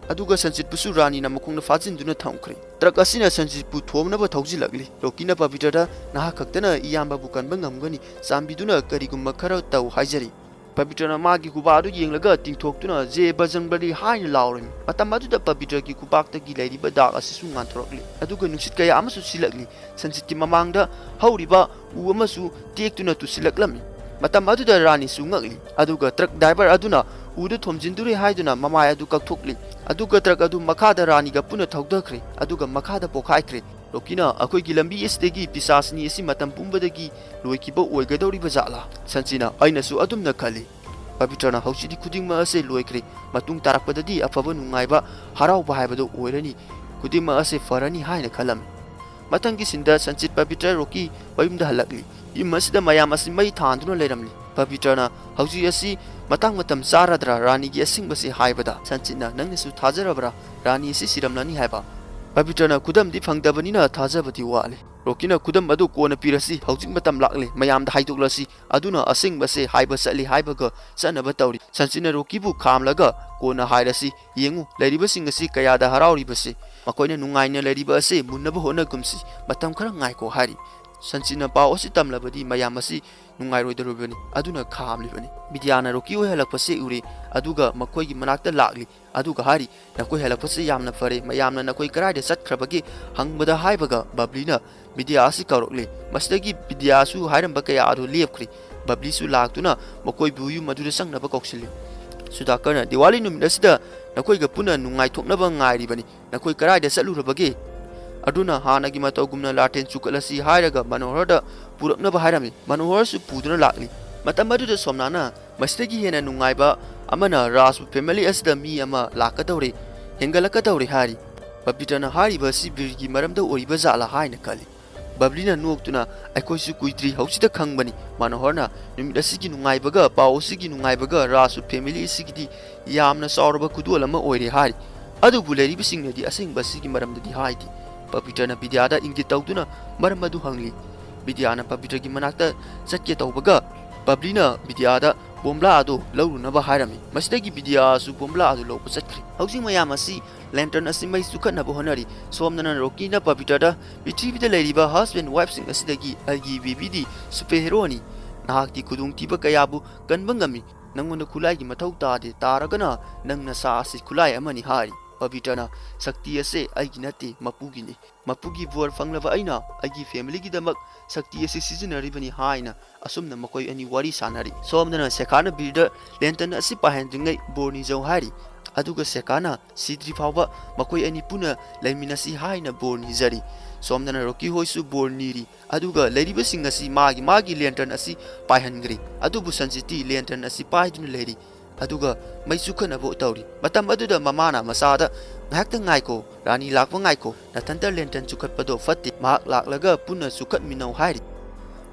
ꯑꯗꯨꯒ ꯁꯟꯖꯤꯠꯄꯨꯁꯨ ꯔꯥꯅꯤꯅ ꯃꯈꯣꯡꯗ ꯐꯥꯖꯤꯟꯗꯨꯅ ꯊꯝꯈ꯭ꯔꯦ꯫ ꯇ꯭ꯔꯛ ꯑꯁꯤꯅ ꯁꯟꯖꯤꯠꯄꯨ ꯊꯣꯝꯅꯕ ꯊꯧꯖꯤꯜꯂꯛꯂꯤ꯫ ꯔꯣꯀꯤꯅ ꯄꯕꯤꯇ꯭ꯔꯗ, "ꯅꯍꯥꯛ ꯈꯛꯇꯅ ꯏꯌꯥꯝꯕꯕꯨ ꯀꯟꯕ ꯉꯝꯒꯅꯤ꯫ ꯆꯥꯟꯕꯤꯗꯨꯅ ꯀꯔꯤꯒꯨꯝꯕ ꯈꯔ ꯇꯧ" ꯍꯥꯏꯖꯔꯤ꯫ ꯄꯕꯤꯇ꯭ꯔꯅ ꯃꯥꯒꯤ ꯈꯨꯕꯥꯛ ꯑꯗꯨ ꯌꯦꯡꯂꯒ ꯇꯤꯡꯊꯣꯛꯇꯨꯅ "ꯖꯦ ꯕꯖꯔꯪꯕꯂꯤ" ꯍꯥꯏꯅ ꯂꯥꯎꯔꯝꯃꯤ꯫ ꯃꯇꯝ ꯑꯗꯨꯗ ꯄꯕꯤꯇ꯭ꯔꯒꯤ ꯈꯨꯕꯥꯛꯇꯒꯤ ꯂꯩꯔꯤꯕ ꯗꯥꯛ ꯑꯁꯤꯁꯨ ꯉꯥꯟꯊꯣꯔꯛꯂꯤ꯫ ꯑꯗꯨꯒ ꯅꯨꯡꯁꯤꯠ ꯀꯌꯥ ꯑꯃꯁꯨ ꯁꯤꯜꯂꯛꯂꯤ꯫ ꯁꯟꯖꯤꯠꯀꯤ ꯃꯃꯥꯡꯗ ꯍꯧꯔꯤꯕ ꯎ ꯑꯃꯁꯨ ꯇꯦꯛꯇꯨꯅ ꯇꯨꯁꯤꯜꯂꯛꯂꯝꯃꯤ꯫ ꯃꯇꯝ ꯑꯗꯨꯗ ꯔꯥꯅꯤꯁꯨ ꯉꯛꯂꯤ꯫ ꯑꯗꯨꯒ ꯇ꯭ꯔꯛ ꯗ꯭ꯔꯥꯏꯚꯔ ꯑꯗꯨꯅ ꯎꯗꯨ ꯊꯣꯝꯖꯤꯟꯗꯨꯔꯦ ꯍꯥꯏꯗꯨꯅ ꯃꯃꯥꯏ ꯑꯗꯨ ꯀꯛꯊꯣꯛꯂꯤ꯫ ꯑꯗꯨꯒ ꯇ꯭ꯔꯛ ꯑꯗꯨ ꯃꯈꯥꯗ ꯔꯥꯅꯤꯒ ꯄꯨꯟꯅ ꯊꯧꯊꯈ꯭ꯔꯦ꯫ ꯑꯗꯨꯒ ꯃꯈꯥꯗ ꯄꯣꯈꯥꯏꯈ꯭ꯔꯦ꯫ ꯔꯣꯀꯤꯅ, "ꯑꯩꯈꯣꯏꯒꯤ ꯂꯝꯕꯤ ꯑꯁꯤꯗꯒꯤ ꯄꯤꯁꯥꯁꯤꯅꯤ ꯑꯁꯤ ꯃꯇꯝ ꯄꯨꯝꯕꯗꯒꯤ ꯂꯣꯏꯈꯤꯕ ꯑꯣꯏꯒꯗꯧꯔꯤꯕ ꯖꯥꯠꯂꯥ?" ꯁꯟꯆꯤꯅ, "ꯑꯩꯅꯁꯨ ꯑꯗꯨꯝꯅ ꯈꯜꯂꯤ, ꯄꯕꯤꯇ꯭ꯔꯅ꯫ ꯍꯧꯖꯤꯛꯇꯤ ꯈꯨꯗꯤꯡꯃꯛ ꯑꯁꯦ ꯂꯣꯏꯈ꯭ꯔꯦ꯫ ꯃꯇꯨꯡ ꯇꯥꯔꯛꯄꯗꯗꯤ ꯑꯐꯕ ꯅꯨꯡꯉꯥꯏꯕ ꯍꯔꯥꯎꯕ ꯍꯥꯏꯕꯗꯨ ꯑꯣꯏꯔꯅꯤ꯫ ꯈꯨꯗꯤꯡꯃꯛ ꯑꯁꯦ ꯐꯔꯅꯤ ꯍꯥꯏꯅ ꯈꯜꯂꯝꯃꯤ"꯫ ꯃꯊꯪꯒꯤ ꯁꯤꯟꯗ ꯁꯟꯆꯤꯠ, ꯄꯕꯤꯇ꯭ꯔ, ꯔꯣꯀꯤ ꯃꯌꯨꯝꯗ ꯍꯜꯂꯛꯂꯤ꯫ ꯌꯨꯝ ꯑꯁꯤꯗ ꯃꯌꯥꯝ ꯑꯁꯤ ꯃꯩ ꯊꯥꯟꯗꯨꯅ ꯂꯩꯔꯝꯂꯤ꯫ ꯄꯕꯤꯇ꯭ꯔꯅ, "ꯍꯧꯖꯤꯛ ꯑꯁꯤ ꯃꯇꯥꯡ ꯃꯇꯝ ꯆꯥꯔꯗ꯭ꯔꯥ ꯔꯥꯅꯤꯒꯤ ꯑꯁꯦꯡꯕꯁꯤ ꯍꯥꯏꯕꯗ?" ꯁꯟꯆꯤꯠꯅ, "ꯅꯪꯅꯁꯨ ꯊꯥꯖꯔꯕ꯭ꯔꯥ? ꯔꯥꯅꯤ ꯑꯁꯤ ꯁꯤꯔꯝꯂꯅꯤ ꯍꯥꯏꯕ?" ꯄꯕꯤꯇ꯭ꯔꯅ, "ꯈꯨꯗꯝꯗꯤ ꯐꯪꯗꯕꯅꯤꯅ ꯊꯥꯖꯕꯗꯤ ꯋꯥꯠꯂꯤ"꯫ ꯔꯣꯀꯤꯅ, "ꯈꯨꯗꯝ ꯑꯗꯨ ꯀꯣꯟꯅ ꯄꯤꯔꯁꯤ, ꯍꯧꯖꯤꯛ ꯃꯇꯝ ꯂꯥꯛꯂꯦ, ꯃꯌꯥꯝꯗ ꯍꯥꯏꯗꯣꯛꯂꯁꯤ꯫ ꯑꯗꯨꯅ ꯑꯁꯦꯡꯕꯁꯦ ꯍꯥꯏꯕ ꯆꯠꯂꯤ ꯍꯥꯏꯕꯒ ꯆꯠꯅꯕ ꯇꯧꯔꯤ"꯫ ꯁꯟꯆꯤꯠꯅ ꯔꯣꯀꯤꯕꯨ ꯈꯥꯝꯂꯒ, "ꯀꯣꯟꯅ ꯍꯥꯏꯔꯁꯤ꯫ ꯌꯦꯡꯉꯨ, ꯂꯩꯔꯤꯕꯁꯤꯡ ꯑꯁꯤ ꯀꯌꯥꯗ ꯍꯔꯥꯎꯔꯤꯕꯁꯦ꯫ ꯃꯈꯣꯏꯅ ꯅꯨꯡꯉꯥꯏꯅ ꯂꯩꯔꯤꯕ ꯑꯁꯦ ꯃꯨꯟꯅꯕ ꯍꯣꯠꯅꯒꯨꯝꯁꯤ꯫ ꯃꯇꯝ ꯈꯔ ꯉꯥꯏꯈꯣ" ꯍꯥꯏꯔꯤ꯫ ꯁꯟꯆꯤꯠꯅ, "ꯄꯥꯎ ꯑꯁꯤ ꯇꯝꯂꯕꯗꯤ ꯃꯌꯥꯝ ꯑꯁꯤ ꯅꯨꯡꯉꯥꯏꯔꯣꯏꯗꯧꯔꯤꯕꯅꯤ"꯫ ꯑꯗꯨꯅ ꯈꯥꯝꯂꯤꯕꯅꯤ꯫ ꯕꯤꯗ꯭ꯌꯥꯅ ꯔꯣꯀꯤ ꯍꯣꯏ ꯍꯜꯂꯛꯄꯁꯦ ꯎꯔꯦ, ꯑꯗꯨꯒ ꯃꯈꯣꯏꯒꯤ ꯃꯅꯥꯛꯇ ꯂꯥꯛꯂꯤ꯫ ꯑꯗꯨꯒ ꯍꯥꯏꯔꯤ, "ꯅꯈꯣꯏ ꯍꯜꯂꯛꯄꯁꯦ ꯌꯥꯝꯅ ꯐꯔꯦ꯫ ꯃꯌꯥꯝꯅ ꯅꯈꯣꯏ ꯀꯗꯥꯏꯗ ꯆꯠꯈ꯭ꯔꯕꯒꯦ ꯍꯪꯕꯗ" ꯍꯥꯏꯕꯒ ꯕꯕ꯭ꯂꯤꯅ ꯕꯤꯗ꯭ꯌꯥ ꯑꯁꯤ ꯀꯧꯔꯛꯂꯤ꯫ ꯃꯁꯤꯗꯒꯤ ꯕꯤꯗ꯭ꯌꯥꯁꯨ ꯍꯥꯏꯔꯝꯕ ꯀꯌꯥ ꯑꯗꯨ ꯂꯦꯞꯈ꯭ꯔꯤ꯫ ꯕꯕ꯭ꯂꯤꯁꯨ ꯂꯥꯛꯇꯨꯅ ꯃꯈꯣꯏꯕꯨ ꯌꯨꯝ ꯑꯗꯨꯗ ꯆꯪꯅꯕ ꯀꯧꯁꯤꯜꯂꯤ꯫ ꯁꯨꯗꯥꯀꯔꯅ, "ꯗꯤꯋꯥꯂꯤ ꯅꯨꯃꯤꯠ ꯑꯁꯤꯗ ꯅꯈꯣꯏꯒ ꯄꯨꯟꯅ ꯅꯨꯡꯉꯥꯏꯊꯣꯛꯅꯕ ꯉꯥꯏꯔꯤꯕꯅꯤ꯫ ꯅꯈꯣꯏ ꯀꯗꯥꯏꯗ ꯆꯠꯂꯨꯔꯕꯒꯦ?" ꯑꯗꯨꯅ ꯍꯥꯟꯅꯒꯤ ꯃꯇꯧꯒꯨꯝꯅ ꯂꯥꯇꯦꯟ ꯆꯨꯈꯠꯂꯁꯤ ꯍꯥꯏꯔꯒ ꯃꯅꯣꯍꯔꯗ ꯄꯨꯔꯛꯅꯕ ꯍꯥꯏꯔꯝꯃꯤ꯫ ꯃꯅꯣꯍꯔꯁꯨ ꯄꯨꯗꯨꯅ ꯂꯥꯛꯂꯤ꯫ ꯃꯇꯝ ꯑꯗꯨꯗ ꯁꯣꯝꯅꯥꯅ, "ꯃꯁꯤꯗꯒꯤ ꯍꯦꯟꯅ ꯅꯨꯡꯉꯥꯏꯕ ꯑꯃꯅ ꯔꯥꯖꯄꯨ ꯐꯦꯃꯤꯂꯤ ꯑꯁꯤꯗ ꯃꯤ ꯑꯃ ꯂꯥꯛꯀꯗꯧꯔꯦ, ꯍꯦꯟꯒꯠꯂꯛꯀꯗꯧꯔꯦ" ꯍꯥꯏꯔꯤ꯫ ꯄꯕꯤꯇ꯭ꯔꯅ ꯍꯥꯏꯔꯤꯕ ꯑꯁꯤ ꯕꯤꯔꯒꯤ ꯃꯔꯝꯗ ꯑꯣꯏꯔꯤꯕ ꯖꯥꯠꯂꯥ ꯍꯥꯏꯅ ꯈꯜꯂꯤ꯫ ꯕꯕ꯭ꯂꯤꯅ ꯅꯣꯛꯇꯨꯅ, "ꯑꯩꯈꯣꯏꯁꯨ ꯀꯨꯏꯗ꯭ꯔꯤ ꯍꯧꯖꯤꯛꯇ ꯈꯪꯕꯅꯤ"꯫ ꯃꯅꯣꯍꯔꯅ, "ꯅꯨꯃꯤꯠ ꯑꯁꯤꯒꯤ ꯅꯨꯡꯉꯥꯏꯕꯒ ꯄꯥꯎ ꯑꯁꯤꯒꯤ ꯅꯨꯡꯉꯥꯏꯕꯒ ꯔꯥꯖꯄꯨ ꯐꯦꯃꯤꯂꯤ ꯑꯁꯤꯒꯤꯗꯤ ꯌꯥꯝꯅ ꯆꯥꯎꯔꯕ ꯈꯨꯗꯣꯜ ꯑꯃ ꯑꯣꯏꯔꯦ" ꯍꯥꯏꯔꯤ꯫ ꯑꯗꯨꯕꯨ ꯂꯩꯔꯤꯕꯁꯤꯡꯅꯗꯤ ꯑꯁꯦꯡꯕ ꯑꯁꯤꯒꯤ ꯃꯔꯝꯗꯗꯤ ꯍꯥꯏꯗꯦ꯫ ꯄꯕꯤꯇ꯭ꯔꯅ ꯕꯤꯗ꯭ꯌꯥꯗ ꯏꯪꯒꯤꯠ ꯇꯧꯗꯨꯅ ꯃꯔꯝ ꯑꯗꯨ ꯍꯪꯂꯤ꯫ ꯕꯤꯗ꯭ꯌꯥꯅ ꯄꯕꯤꯇ꯭ꯔꯒꯤ ꯃꯅꯥꯛꯇ ꯆꯠꯀꯦ ꯇꯧꯕꯒ, ꯕꯕ꯭ꯂꯤꯅ ꯕꯤꯗ꯭ꯌꯥꯗ ꯕꯣꯝꯕ꯭ꯂꯥ ꯑꯗꯨ ꯂꯧꯔꯨꯅꯕ ꯍꯥꯏꯔꯝꯃꯤ꯫ ꯃꯁꯤꯗꯒꯤ ꯕꯤꯗ꯭ꯌꯥꯁꯨ ꯕꯣꯝꯕ꯭ꯂꯥ ꯑꯗꯨ ꯂꯧꯕ ꯆꯠꯈ꯭ꯔꯦ꯫ ꯍꯧꯖꯤꯛ ꯃꯌꯥꯝ ꯑꯁꯤ ꯂꯦꯟꯇꯔꯟ ꯑꯁꯤ ꯃꯩ ꯆꯨꯈꯠꯅꯕ ꯍꯣꯠꯅꯔꯤ꯫ ꯁꯣꯝꯗꯅ ꯔꯣꯀꯤꯅ ꯄꯕꯤꯇ꯭ꯔꯗ, "ꯄ꯭ꯔꯤꯊꯤꯕꯤꯗ ꯂꯩꯔꯤꯕ ꯍꯁꯕꯦꯟ ꯋꯥꯏꯐꯁꯤꯡ ꯑꯁꯤꯗꯒꯤ ꯑꯩꯒꯤ ꯕꯦꯕꯤꯗꯤ ꯁꯨꯄꯔ ꯍꯦꯔꯣꯅꯤ꯫ ꯅꯍꯥꯛꯇꯤ ꯈꯨꯗꯣꯡꯊꯤꯕ ꯀꯌꯥꯕꯨ ꯀꯟꯕ ꯉꯝꯃꯤ꯫ ꯅꯪꯉꯣꯟꯗ ꯈꯨꯠꯂꯥꯏꯒꯤ ꯃꯊꯧ ꯇꯥꯗꯦ꯫ ꯇꯥꯔꯒꯅ ꯅꯪ ꯅꯁꯥ ꯑꯁꯤ ꯈꯨꯠꯂꯥꯏ ꯑꯃꯅꯤ" ꯍꯥꯏꯔꯤ꯫ ꯄꯕꯤꯇ꯭ꯔꯅ, "ꯁꯛꯇꯤ ꯑꯁꯦ ꯑꯩꯒꯤ ꯅꯠꯇꯦ, ꯃꯄꯨꯒꯤꯅꯤ꯫ ꯃꯄꯨꯒꯤ ꯕꯣꯔ ꯐꯪꯂꯕ ꯑꯩꯅ ꯑꯩꯒꯤ ꯐꯦꯃꯤꯂꯤꯒꯤꯗꯃꯛ ꯁꯛꯇꯤ ꯑꯁꯤ ꯁꯤꯖꯤꯟꯅꯔꯤꯕꯅꯤ" ꯍꯥꯏꯅ ꯑꯁꯨꯝꯅ ꯃꯈꯣꯏ ꯑꯅꯤ ꯋꯥꯔꯤ ꯁꯥꯟꯅꯔꯤ꯫ ꯁꯣꯝꯗꯅ ꯁꯦꯈꯥꯅ ꯕꯤꯔꯗ ꯂꯦꯟꯇꯔꯟ ꯑꯁꯤ ꯄꯥꯏꯍꯟꯗ꯭ꯔꯤꯉꯩ ꯕꯣꯔ ꯅꯤꯖꯧ ꯍꯥꯏꯔꯤ꯫ ꯑꯗꯨꯒ ꯁꯦꯀꯥꯅ ꯁꯤꯗ꯭ꯔꯤ ꯐꯥꯎꯕ ꯃꯈꯣꯏ ꯑꯅꯤ ꯄꯨꯟꯅ ꯂꯩꯃꯤꯟꯅꯁꯤ ꯍꯥꯏꯅ ꯕꯣꯔ ꯅꯤꯖꯔꯤ꯫ ꯁꯣꯝꯗꯅ ꯔꯣꯀꯤ ꯍꯣꯏꯁꯨ ꯕꯣꯔ ꯅꯤꯔꯤ꯫ ꯑꯗꯨꯒ ꯂꯩꯔꯤꯕꯁꯤꯡ ꯑꯁꯤ ꯃꯥꯒꯤ ꯃꯥꯒꯤ ꯂꯦꯟꯇꯔꯟ ꯑꯁꯤ ꯄꯥꯏꯍꯟꯈ꯭ꯔꯦ꯫ ꯑꯗꯨꯕꯨ ꯁꯟꯖꯤꯠꯇꯤ ꯂꯦꯟꯇꯔꯟ ꯑꯁꯤ ꯄꯥꯏꯗꯨꯅ ꯂꯩꯔꯤ꯫ ꯑꯗꯨꯒ ꯃꯩ ꯆꯨꯈꯠꯅꯕ ꯇꯧꯔꯤ꯫ ꯃꯇꯝ ꯑꯗꯨꯗ ꯃꯃꯥꯅ ꯃꯆꯥꯗ, "ꯉꯥꯏꯍꯥꯛꯇꯪ ꯉꯥꯏꯈꯣ, ꯔꯥꯅꯤ ꯂꯥꯛꯄ ꯉꯥꯏꯈꯣ, ꯅꯊꯟꯇ ꯂꯦꯟꯇꯔꯟ ꯆꯨꯈꯠꯄꯗꯣ ꯐꯠꯇꯦ, ꯃꯍꯥꯛ ꯂꯥꯛꯂꯒ ꯄꯨꯟꯅ ꯆꯨꯈꯠꯃꯤꯟꯅꯧ" ꯍꯥꯏꯔꯤ꯫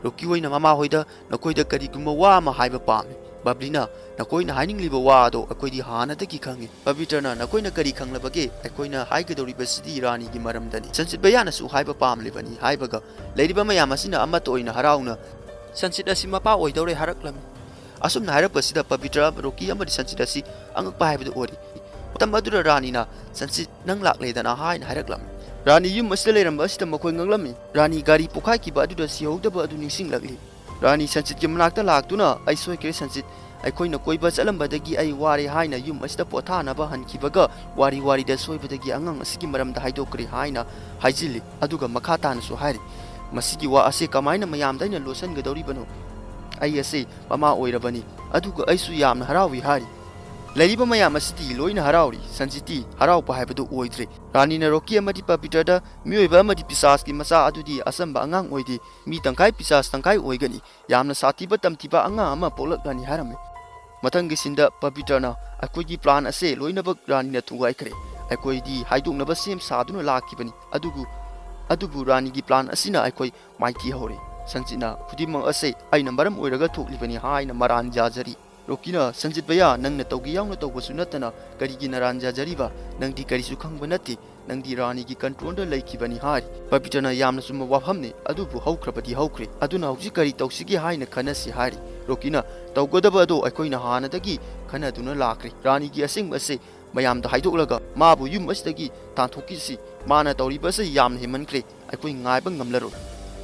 ꯔꯣꯀꯤ ꯍꯣꯏꯅ ꯃꯃꯥ ꯍꯣꯏꯗ, "ꯅꯈꯣꯏꯗ ꯀꯔꯤꯒꯨꯝꯕ ꯋꯥ ꯑꯃ ꯍꯥꯏꯕ ꯄꯥꯝꯃꯤ꯫ ꯕꯕ꯭ꯂꯤꯅ ꯅꯈꯣꯏꯅ ꯍꯥꯏꯅꯤꯡꯂꯤꯕ ꯋꯥ ꯑꯗꯣ ꯑꯩꯈꯣꯏꯗꯤ ꯍꯥꯟꯅꯗꯒꯤ ꯈꯪꯉꯤ꯫ ꯄꯕꯤꯇ꯭ꯔꯅ, ꯅꯈꯣꯏꯅ ꯀꯔꯤ ꯈꯪꯂꯕꯒꯦ? ꯑꯩꯈꯣꯏꯅ ꯍꯥꯏꯒꯗꯧꯔꯤꯕꯁꯤꯗꯤ ꯔꯥꯅꯤꯒꯤ ꯃꯔꯝꯗꯅꯤ꯫ ꯁꯟꯖꯤꯠ ꯚꯩꯌꯥꯅꯁꯨ ꯍꯥꯏꯕ ꯄꯥꯝꯂꯤꯕꯅꯤ" ꯍꯥꯏꯕꯒ ꯂꯩꯔꯤꯕ ꯃꯌꯥꯝ ꯑꯁꯤꯅ ꯑꯃꯠꯇ ꯑꯣꯏꯅ ꯍꯔꯥꯎꯅ, "ꯁꯟꯖꯤꯠ ꯑꯁꯤ ꯃꯄꯥ ꯑꯣꯏꯗꯧꯔꯦ" ꯍꯥꯏꯔꯛꯂꯝꯃꯤ꯫ ꯑꯁꯨꯝꯅ ꯍꯥꯏꯔꯛꯄꯁꯤꯗ ꯄꯕꯤꯇ꯭ꯔ, ꯔꯣꯀꯤ ꯑꯃꯗꯤ ꯁꯟꯖꯤꯠ ꯑꯁꯤ ꯑꯉꯛꯄ ꯍꯥꯏꯕꯗꯨ ꯑꯣꯏꯔꯤ꯫ ꯃꯇꯝ ꯑꯗꯨꯗ ꯔꯥꯅꯤꯅ, "ꯁꯟꯖꯤꯠ, ꯅꯪ ꯂꯥꯛꯂꯦꯗꯅ" ꯍꯥꯏꯅ ꯍꯥꯏꯔꯛꯂꯝꯃꯤ꯫ ꯔꯥꯅꯤ ꯌꯨꯝ ꯑꯁꯤꯗ ꯂꯩꯔꯝꯕ ꯑꯁꯤꯗ ꯃꯈꯣꯏ ꯉꯛꯂꯝꯃꯤ꯫ ꯔꯥꯅꯤ ꯒꯥꯔꯤ ꯄꯣꯈꯥꯏꯈꯤꯕ ꯑꯗꯨꯗ ꯁꯤꯍꯧꯗꯕ ꯑꯗꯨ ꯅꯤꯡꯁꯤꯡꯂꯛꯂꯤ꯫ ꯔꯥꯅꯤ ꯁꯟꯖꯤꯠꯀꯤ ꯃꯅꯥꯛꯇ ꯂꯥꯛꯇꯨꯅ, "ꯑꯩ ꯁꯣꯏꯈ꯭ꯔꯦ ꯁꯟꯖꯤꯠ, ꯑꯩꯈꯣꯏꯅ ꯀꯣꯏꯕ ꯆꯠꯂꯝꯕꯗꯒꯤ ꯑꯩ ꯋꯥꯔꯦ" ꯍꯥꯏꯅ ꯌꯨꯝ ꯑꯁꯤꯗ ꯄꯣꯊꯥꯅꯕ ꯍꯟꯈꯤꯕꯒ ꯋꯥꯔꯤ ꯋꯥꯔꯤꯗ ꯁꯣꯏꯕꯗꯒꯤ ꯑꯉꯥꯡ ꯑꯁꯤꯒꯤ ꯃꯔꯝꯗ ꯍꯥꯏꯗꯣꯛꯈ꯭ꯔꯦ ꯍꯥꯏꯅ ꯍꯥꯏꯖꯤꯜꯂꯤ꯫ ꯑꯗꯨꯒ ꯃꯈꯥ ꯇꯥꯅꯁꯨ ꯍꯥꯏꯔꯤ, "ꯃꯁꯤꯒꯤ ꯋꯥ ꯑꯁꯤ ꯀꯃꯥꯏꯅ ꯃꯌꯥꯝꯗ ꯑꯩꯅ ꯂꯣꯠꯁꯤꯟꯒꯗꯧꯔꯤꯕꯅꯣ? ꯑꯩ ꯑꯁꯤ ꯃꯃꯥ ꯑꯣꯏꯔꯕꯅꯤ, ꯑꯗꯨꯒ ꯑꯩꯁꯨ ꯌꯥꯝꯅ ꯍꯔꯥꯎꯏ" ꯍꯥꯏꯔꯤ꯫ ꯂꯩꯔꯤꯕ ꯃꯌꯥꯝ ꯑꯁꯤꯗꯤ ꯂꯣꯏꯅ ꯍꯔꯥꯎꯔꯤ꯫ ꯁꯟꯖꯤꯠꯇꯤ ꯍꯔꯥꯎꯕ ꯍꯥꯏꯕꯗꯨ ꯑꯣꯏꯗ꯭ꯔꯦ꯫ ꯔꯥꯅꯤꯅ ꯔꯣꯀꯤ ꯑꯃꯗꯤ ꯄꯕꯤꯇ꯭ꯔꯗ, "ꯃꯤꯑꯣꯏꯕ ꯑꯃꯗꯤ ꯄꯤꯁꯥꯁꯀꯤ ꯃꯆꯥ ꯑꯗꯨꯗꯤ ꯑꯆꯝꯕ ꯑꯉꯥꯡ ꯑꯣꯏꯗꯦ꯫ ꯃꯤ ꯇꯪꯈꯥꯏ ꯄꯤꯁꯥꯁ ꯇꯪꯈꯥꯏ ꯑꯣꯏꯒꯅꯤ꯫ ꯌꯥꯝꯅ ꯁꯥꯊꯤꯕ ꯇꯝꯊꯤꯕ ꯑꯉꯥꯡ ꯑꯃ ꯄꯣꯛꯂꯛꯂꯅꯤ" ꯍꯥꯏꯔꯝꯃꯤ꯫ ꯃꯊꯪꯒꯤ ꯁꯤꯟꯗ ꯄꯕꯤꯇ꯭ꯔꯅ, "ꯑꯩꯈꯣꯏꯒꯤ ꯄ꯭ꯂꯥꯟ ꯑꯁꯦ ꯂꯣꯏꯅꯃꯛ ꯔꯥꯅꯤꯅ ꯊꯨꯒꯥꯏꯈ꯭ꯔꯦ꯫ ꯑꯩꯈꯣꯏꯗꯤ ꯍꯥꯏꯗꯣꯛꯅꯕ ꯁꯦꯝ ꯁꯥꯗꯨꯅ ꯂꯥꯛꯈꯤꯕꯅꯤ꯫ ꯑꯗꯨꯕꯨ, ꯑꯗꯨꯕꯨ ꯔꯥꯅꯤꯒꯤ ꯄ꯭ꯂꯥꯟ ꯑꯁꯤꯅ ꯑꯩꯈꯣꯏ ꯃꯥꯏꯊꯤ ꯍꯧꯔꯦ꯫ ꯁꯟꯖꯤꯠꯅ ꯈꯨꯗꯤꯡꯃꯛ ꯑꯁꯦ ꯑꯩꯅ ꯃꯔꯝ ꯑꯣꯏꯔꯒ ꯊꯣꯛꯂꯤꯕꯅꯤ" ꯍꯥꯏꯅ ꯃꯔꯥꯟ ꯌꯥꯖꯔꯤ꯫ ꯔꯣꯀꯤꯅ, "ꯁꯟꯖꯤꯠ ꯚꯩꯌꯥ, ꯅꯪꯅ ꯇꯧꯒꯦ ꯌꯥꯎꯅ ꯇꯧꯕꯁꯨ ꯅꯠꯇꯅ ꯀꯔꯤꯒꯤ ꯅꯔꯥꯟ ꯌꯥꯖꯔꯤꯕ? ꯅꯪꯗꯤ ꯀꯔꯤꯁꯨ ꯈꯪꯕ ꯅꯠꯇꯦ꯫ ꯅꯪꯗꯤ ꯔꯥꯅꯤꯒꯤ ꯀꯟꯇ꯭ꯔꯣꯜꯗ ꯂꯩꯈꯤꯕꯅꯤ" ꯍꯥꯏꯔꯤ꯫ ꯄꯕꯤꯇ꯭ꯔꯅ, "ꯌꯥꯝꯅ ꯆꯨꯝꯕ ꯋꯥꯐꯝꯅꯤ, ꯑꯗꯨꯕꯨ ꯍꯧꯈ꯭ꯔꯕꯗꯤ ꯍꯧꯈ꯭ꯔꯦ꯫ ꯑꯗꯨꯅ ꯍꯧꯖꯤꯛ ꯀꯔꯤ ꯇꯧꯁꯤꯒꯦ ꯍꯥꯏꯅ ꯈꯟꯅꯁꯤ" ꯍꯥꯏꯔꯤ꯫ ꯔꯣꯀꯤꯅ, "ꯇꯧꯒꯗꯕ ꯑꯗꯣ ꯑꯩꯈꯣꯏꯅ ꯍꯥꯟꯅꯗꯒꯤ ꯈꯟꯅꯗꯨꯅ ꯂꯥꯛꯈ꯭ꯔꯦ꯫ ꯔꯥꯅꯤꯒꯤ ꯑꯁꯦꯡꯕ ꯑꯁꯦ ꯃꯌꯥꯝꯗ ꯍꯥꯏꯗꯣꯛꯂꯒ ꯃꯥꯕꯨ ꯌꯨꯝ ꯑꯁꯤꯗꯒꯤ ꯇꯥꯟꯊꯣꯛꯈꯤꯁꯤ꯫ ꯃꯥꯅ ꯇꯧꯔꯤꯕ ꯑꯁꯤ ꯌꯥꯝꯅ ꯍꯦꯟꯃꯟꯈ꯭ꯔꯦ꯫ ꯑꯩꯈꯣꯏ ꯉꯥꯏꯕ ꯉꯝꯂꯔꯣꯏ"꯫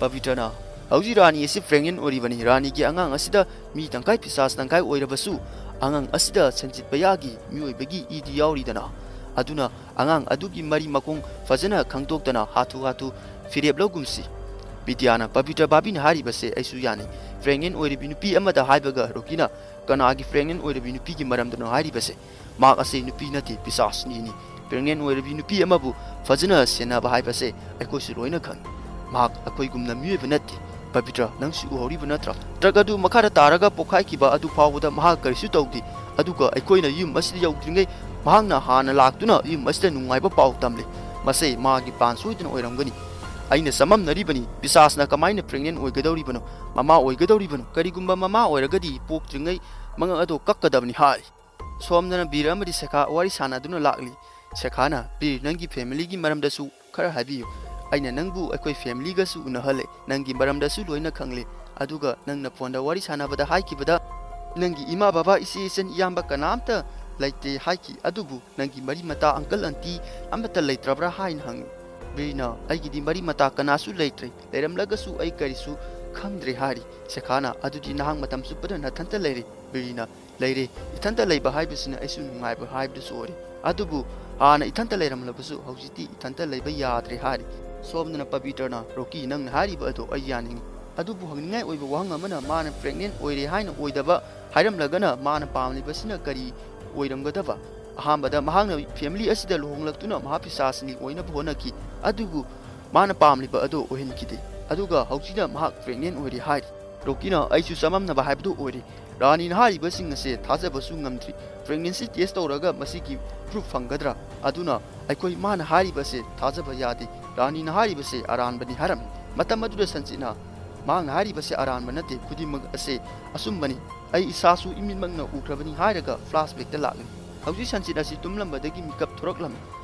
ꯄꯕꯤꯇ꯭ꯔꯅ, "ꯍꯧꯖꯤꯛ ꯔꯥꯅꯤ ꯑꯁꯤ ꯄ꯭ꯔꯦꯒꯅꯦꯟ ꯑꯣꯏꯔꯤꯕꯅꯤ꯫ ꯔꯥꯅꯤꯒꯤ ꯑꯉꯥꯡ ꯑꯁꯤꯗ ꯃꯤ ꯇꯪꯈꯥꯏ ꯄꯤꯁꯥꯁ ꯇꯪꯈꯥꯏ ꯑꯣꯏꯔꯕꯁꯨ, ꯑꯉꯥꯡ ꯑꯁꯤꯗ ꯁꯟꯖꯤꯠ ꯚꯩꯌꯥꯒꯤ ꯃꯤꯑꯣꯏꯕꯒꯤ ꯏꯗꯤ ꯌꯥꯎꯔꯤꯗꯅ꯫ ꯑꯗꯨꯅ ꯑꯉꯥꯡ ꯑꯗꯨꯒꯤ ꯃꯔꯤ ꯃꯈꯣꯡ ꯐꯖꯅ ꯈꯪꯗꯣꯛꯇꯅ ꯍꯥꯊꯨ ꯍꯥꯊꯨ ꯐꯤꯔꯦꯞ ꯂꯧꯒꯨꯝꯁꯤ"꯫ ꯕꯤꯗ꯭ꯌꯥꯅ, "ꯄꯕꯤꯇ꯭ꯔ ꯚꯥꯕꯤꯅ ꯍꯥꯏꯔꯤꯕꯁꯦ ꯑꯩꯁꯨ ꯌꯥꯅꯤꯡ꯫ ꯄ꯭ꯔꯦꯒꯅꯦꯟ ꯑꯣꯏꯔꯤꯕꯤ ꯅꯨꯄꯤ ꯑꯃꯗ ꯍꯥꯏꯕꯒ" ꯔꯣꯀꯤꯅ, ꯀꯅꯥꯒꯤ ꯄ꯭ꯔꯦꯒꯅꯦꯟ ꯑꯣꯏꯔꯕꯤ ꯅꯨꯄꯤꯒꯤ ꯃꯔꯝꯗꯅꯣ ꯍꯥꯏꯔꯤꯕꯁꯦ? ꯃꯍꯥꯛ ꯑꯁꯦ ꯅꯨꯄꯤ ꯅꯠꯇꯦ, ꯄꯤꯁꯥꯁꯅꯤꯅꯤ꯫ ꯄ꯭ꯔꯦꯒꯅꯦꯟ ꯑꯣꯏꯔꯕꯤ ꯅꯨꯄꯤ ꯑꯃꯕꯨ ꯐꯖꯅ ꯁꯦꯟꯅꯕ ꯍꯥꯏꯕꯁꯦ ꯑꯩꯈꯣꯏꯁꯨ ꯂꯣꯏꯅ ꯈꯪꯏ꯫ ꯃꯍꯥꯛ ꯑꯩꯈꯣꯏꯒꯨꯝꯅ ꯃꯤꯑꯣꯏꯕ ꯅꯠꯇꯦ꯫ ꯄꯕꯤꯇ꯭ꯔ, ꯅꯪꯁꯨ ꯎꯍꯧꯔꯤꯕ ꯅꯠꯇ꯭ꯔꯥ? ꯇ꯭ꯔꯛ ꯑꯗꯨ ꯃꯈꯥꯗ ꯇꯥꯔꯒ ꯄꯣꯛꯈꯥꯏꯈꯤꯕ ꯑꯗꯨ ꯐꯥꯎꯕꯗ ꯃꯍꯥꯛ ꯀꯔꯤꯁꯨ ꯇꯧꯗꯦ꯫ ꯑꯗꯨꯒ ꯑꯩꯈꯣꯏꯅ ꯌꯨꯝ ꯑꯁꯤꯗ ꯌꯧꯗ꯭ꯔꯤꯉꯩ ꯃꯍꯥꯛꯅ ꯍꯥꯟꯅ ꯂꯥꯛꯇꯨꯅ ꯌꯨꯝ ꯑꯁꯤꯗ ꯅꯨꯡꯉꯥꯏꯕ ꯄꯥꯎ ꯇꯝꯂꯦ꯫ ꯃꯁꯦ ꯃꯥꯒꯤ ꯄ꯭ꯂꯥꯟ ꯁꯣꯏꯗꯅ ꯑꯣꯏꯔꯝꯒꯅꯤ꯫ ꯑꯩꯅ ꯆꯃꯝꯅꯔꯤꯕꯅꯤ, ꯄꯤꯁꯥꯁꯅ ꯀꯃꯥꯏꯅ ꯄ꯭ꯔꯦꯒꯅꯦꯟ ꯑꯣꯏꯒꯗꯧꯔꯤꯕꯅꯣ? ꯃꯃꯥ ꯑꯣꯏꯒꯗꯧꯔꯤꯕꯅꯣ? ꯀꯔꯤꯒꯨꯝꯕ ꯃꯃꯥ ꯑꯣꯏꯔꯒꯗꯤ ꯄꯣꯛꯇ꯭ꯔꯤꯉꯩ ꯃꯉꯛ ꯑꯗꯣ ꯀꯛꯀꯗꯕꯅꯤ ꯍꯥꯏ꯫ ꯁꯣꯝꯗꯅ ꯕꯤꯔ ꯑꯃꯗꯤ ꯁꯦꯈꯥ ꯋꯥꯔꯤ ꯁꯥꯟꯅꯗꯨꯅ ꯂꯥꯛꯂꯤ꯫ ꯁꯦꯈꯥꯅ, "ꯕꯤꯔ, ꯅꯪꯒꯤ ꯐꯦꯃꯤꯂꯤꯒꯤ ꯃꯔꯝꯗꯁꯨ ꯈꯔ ꯍꯥꯏꯕꯤꯌꯨ꯫ ꯑꯩꯅ ꯅꯪꯕꯨ ꯑꯩꯈꯣꯏ ꯐꯦꯃꯤꯂꯤꯒꯁꯨ ꯎꯅꯍꯜꯂꯦ, ꯅꯪꯒꯤ ꯃꯔꯝꯗꯁꯨ ꯂꯣꯏꯅ ꯈꯪꯂꯦ꯫ ꯑꯗꯨꯒ ꯅꯪꯅ ꯐꯣꯟꯗ ꯋꯥꯔꯤ ꯁꯥꯟꯅꯕꯗ ꯍꯥꯏꯈꯤꯕꯗ ꯅꯪꯒꯤ ꯏꯃꯥ ꯕꯕꯥ, ꯏꯆꯦ ꯏꯆꯟ, ꯏꯌꯥꯝꯕ ꯀꯅꯥꯝꯇ ꯂꯩꯇꯦ ꯍꯥꯏꯈꯤ꯫ ꯑꯗꯨꯕꯨ ꯅꯪꯒꯤ ꯃꯔꯤ ꯃꯇꯥ, ꯑꯪꯀꯜ ꯑꯟꯇꯤ ꯑꯃꯠꯇ ꯂꯩꯇ꯭ꯔꯕ꯭ꯔꯥ?" ꯍꯥꯏꯅ ꯍꯪꯉꯤ꯫ ꯕꯤꯔꯅ, "ꯑꯩꯒꯤꯗꯤ ꯃꯔꯤ ꯃꯇꯥ ꯀꯅꯥꯁꯨ ꯂꯩꯇ꯭ꯔꯦ, ꯂꯩꯔꯝꯂꯒꯁꯨ ꯑꯩ ꯀꯔꯤꯁꯨ ꯈꯪꯗ꯭ꯔꯦ" ꯍꯥꯏꯔꯤ꯫ ꯁꯦꯈꯥꯅ, "ꯑꯗꯨꯗꯤ ꯅꯍꯥꯛ ꯃꯇꯝ ꯆꯨꯞꯄꯗ ꯅꯊꯟꯇ ꯂꯩꯔꯦ?" ꯕꯤꯔꯅ, "ꯂꯩꯔꯦ꯫ ꯏꯊꯟꯇ ꯂꯩꯕ ꯍꯥꯏꯕꯁꯤꯅ ꯑꯩꯁꯨ ꯅꯨꯡꯉꯥꯏꯕ ꯍꯥꯏꯕꯗꯨꯁꯨ ꯑꯣꯏꯔꯦ꯫ ꯑꯗꯨꯕꯨ ꯍꯥꯟꯅ ꯏꯊꯟꯇ ꯂꯩꯔꯝꯂꯕꯁꯨ ꯍꯧꯖꯤꯛꯇꯤ ꯏꯊꯟꯇ ꯂꯩꯕ ꯌꯥꯗ꯭ꯔꯦ" ꯍꯥꯏꯔꯤ꯫ ꯁꯣꯝꯗꯅ ꯄꯕꯤꯇ꯭ꯔꯅ, "ꯔꯣꯀꯤ, ꯅꯪꯅ ꯍꯥꯏꯔꯤꯕ ꯑꯗꯣ ꯑꯩ ꯌꯥꯅꯤꯡꯉꯤ꯫ ꯑꯗꯨꯕꯨ ꯍꯪꯅꯤꯡꯉꯥꯏ ꯑꯣꯏꯕ ꯋꯥꯍꯪ ꯑꯃꯅ, ꯃꯥꯅ ꯄ꯭ꯔꯦꯒꯅꯦꯟ ꯑꯣꯏꯔꯦ ꯍꯥꯏꯅ ꯑꯣꯏꯗꯕ ꯍꯥꯏꯔꯝꯂꯒꯅ ꯃꯥꯅ ꯄꯥꯝꯂꯤꯕꯁꯤꯅ ꯀꯔꯤ ꯑꯣꯏꯔꯝꯒꯗꯕ? ꯑꯍꯥꯟꯕꯗ ꯃꯍꯥꯛꯅ ꯐꯦꯃꯤꯂꯤ ꯑꯁꯤꯗ ꯂꯨꯍꯣꯡꯂꯛꯇꯨꯅ ꯃꯍꯥꯛ ꯄꯤꯁꯥꯁꯤꯅꯤ ꯑꯣꯏꯅꯕ ꯍꯣꯠꯅꯈꯤ꯫ ꯑꯗꯨꯕꯨ ꯃꯥꯅ ꯄꯥꯝꯂꯤꯕ ꯑꯗꯨ ꯑꯣꯏꯍꯟꯈꯤꯗꯦ꯫ ꯑꯗꯨꯒ ꯍꯧꯖꯤꯛꯅ ꯃꯍꯥꯛ ꯄ꯭ꯔꯦꯒꯅꯦꯟ ꯑꯣꯏꯔꯦ" ꯍꯥꯏꯔꯤ꯫ ꯔꯣꯀꯤꯅ, "ꯑꯩꯁꯨ ꯆꯃꯝꯅꯕ ꯍꯥꯏꯕꯗꯨ ꯑꯣꯏꯔꯦ꯫ ꯔꯥꯅꯤꯅ ꯍꯥꯏꯔꯤꯕꯁꯤꯡ ꯑꯁꯦ ꯊꯥꯖꯕꯁꯨ ꯉꯝꯗ꯭ꯔꯤ꯫ ꯄ꯭ꯔꯦꯒꯅꯦꯟꯁꯤ ꯇꯦꯁ ꯇꯧꯔꯒ ꯃꯁꯤꯒꯤ ꯄ꯭ꯔꯨꯐ ꯐꯪꯒꯗ꯭ꯔꯥ? ꯑꯗꯨꯅ ꯑꯩꯈꯣꯏ ꯃꯥꯅ ꯍꯥꯏꯔꯤꯕꯁꯦ ꯊꯥꯖꯕ ꯌꯥꯗꯦ꯫ ꯔꯥꯅꯤꯅ ꯍꯥꯏꯔꯤꯕꯁꯦ ꯑꯔꯥꯟꯕꯅꯤ" ꯍꯥꯏꯔꯝꯃꯤ꯫ ꯃꯇꯝ ꯑꯗꯨꯗ ꯁꯟꯆꯤꯠꯅ, "ꯃꯍꯥꯛꯅ ꯍꯥꯏꯔꯤꯕꯁꯦ ꯑꯔꯥꯟꯕ ꯅꯠꯇꯦ, ꯈꯨꯗꯤꯡꯃꯛ ꯑꯁꯦ ꯑꯆꯨꯝꯕꯅꯤ꯫ ꯑꯩ ꯏꯁꯥꯁꯨ ꯏꯃꯤꯠꯃꯛꯅ ꯎꯈ꯭ꯔꯕꯅꯤ" ꯍꯥꯏꯔꯒ ꯐ꯭ꯂꯥꯁꯕꯦꯛꯇ ꯂꯥꯛꯂꯤ꯫ ꯍꯧꯖꯤꯛ ꯁꯟꯆꯤꯠ ꯑꯁꯤ ꯇꯨꯝꯂꯝꯕꯗꯒꯤ ꯃꯤꯀꯞ ꯊꯣꯔꯛꯂꯝꯃꯤ꯫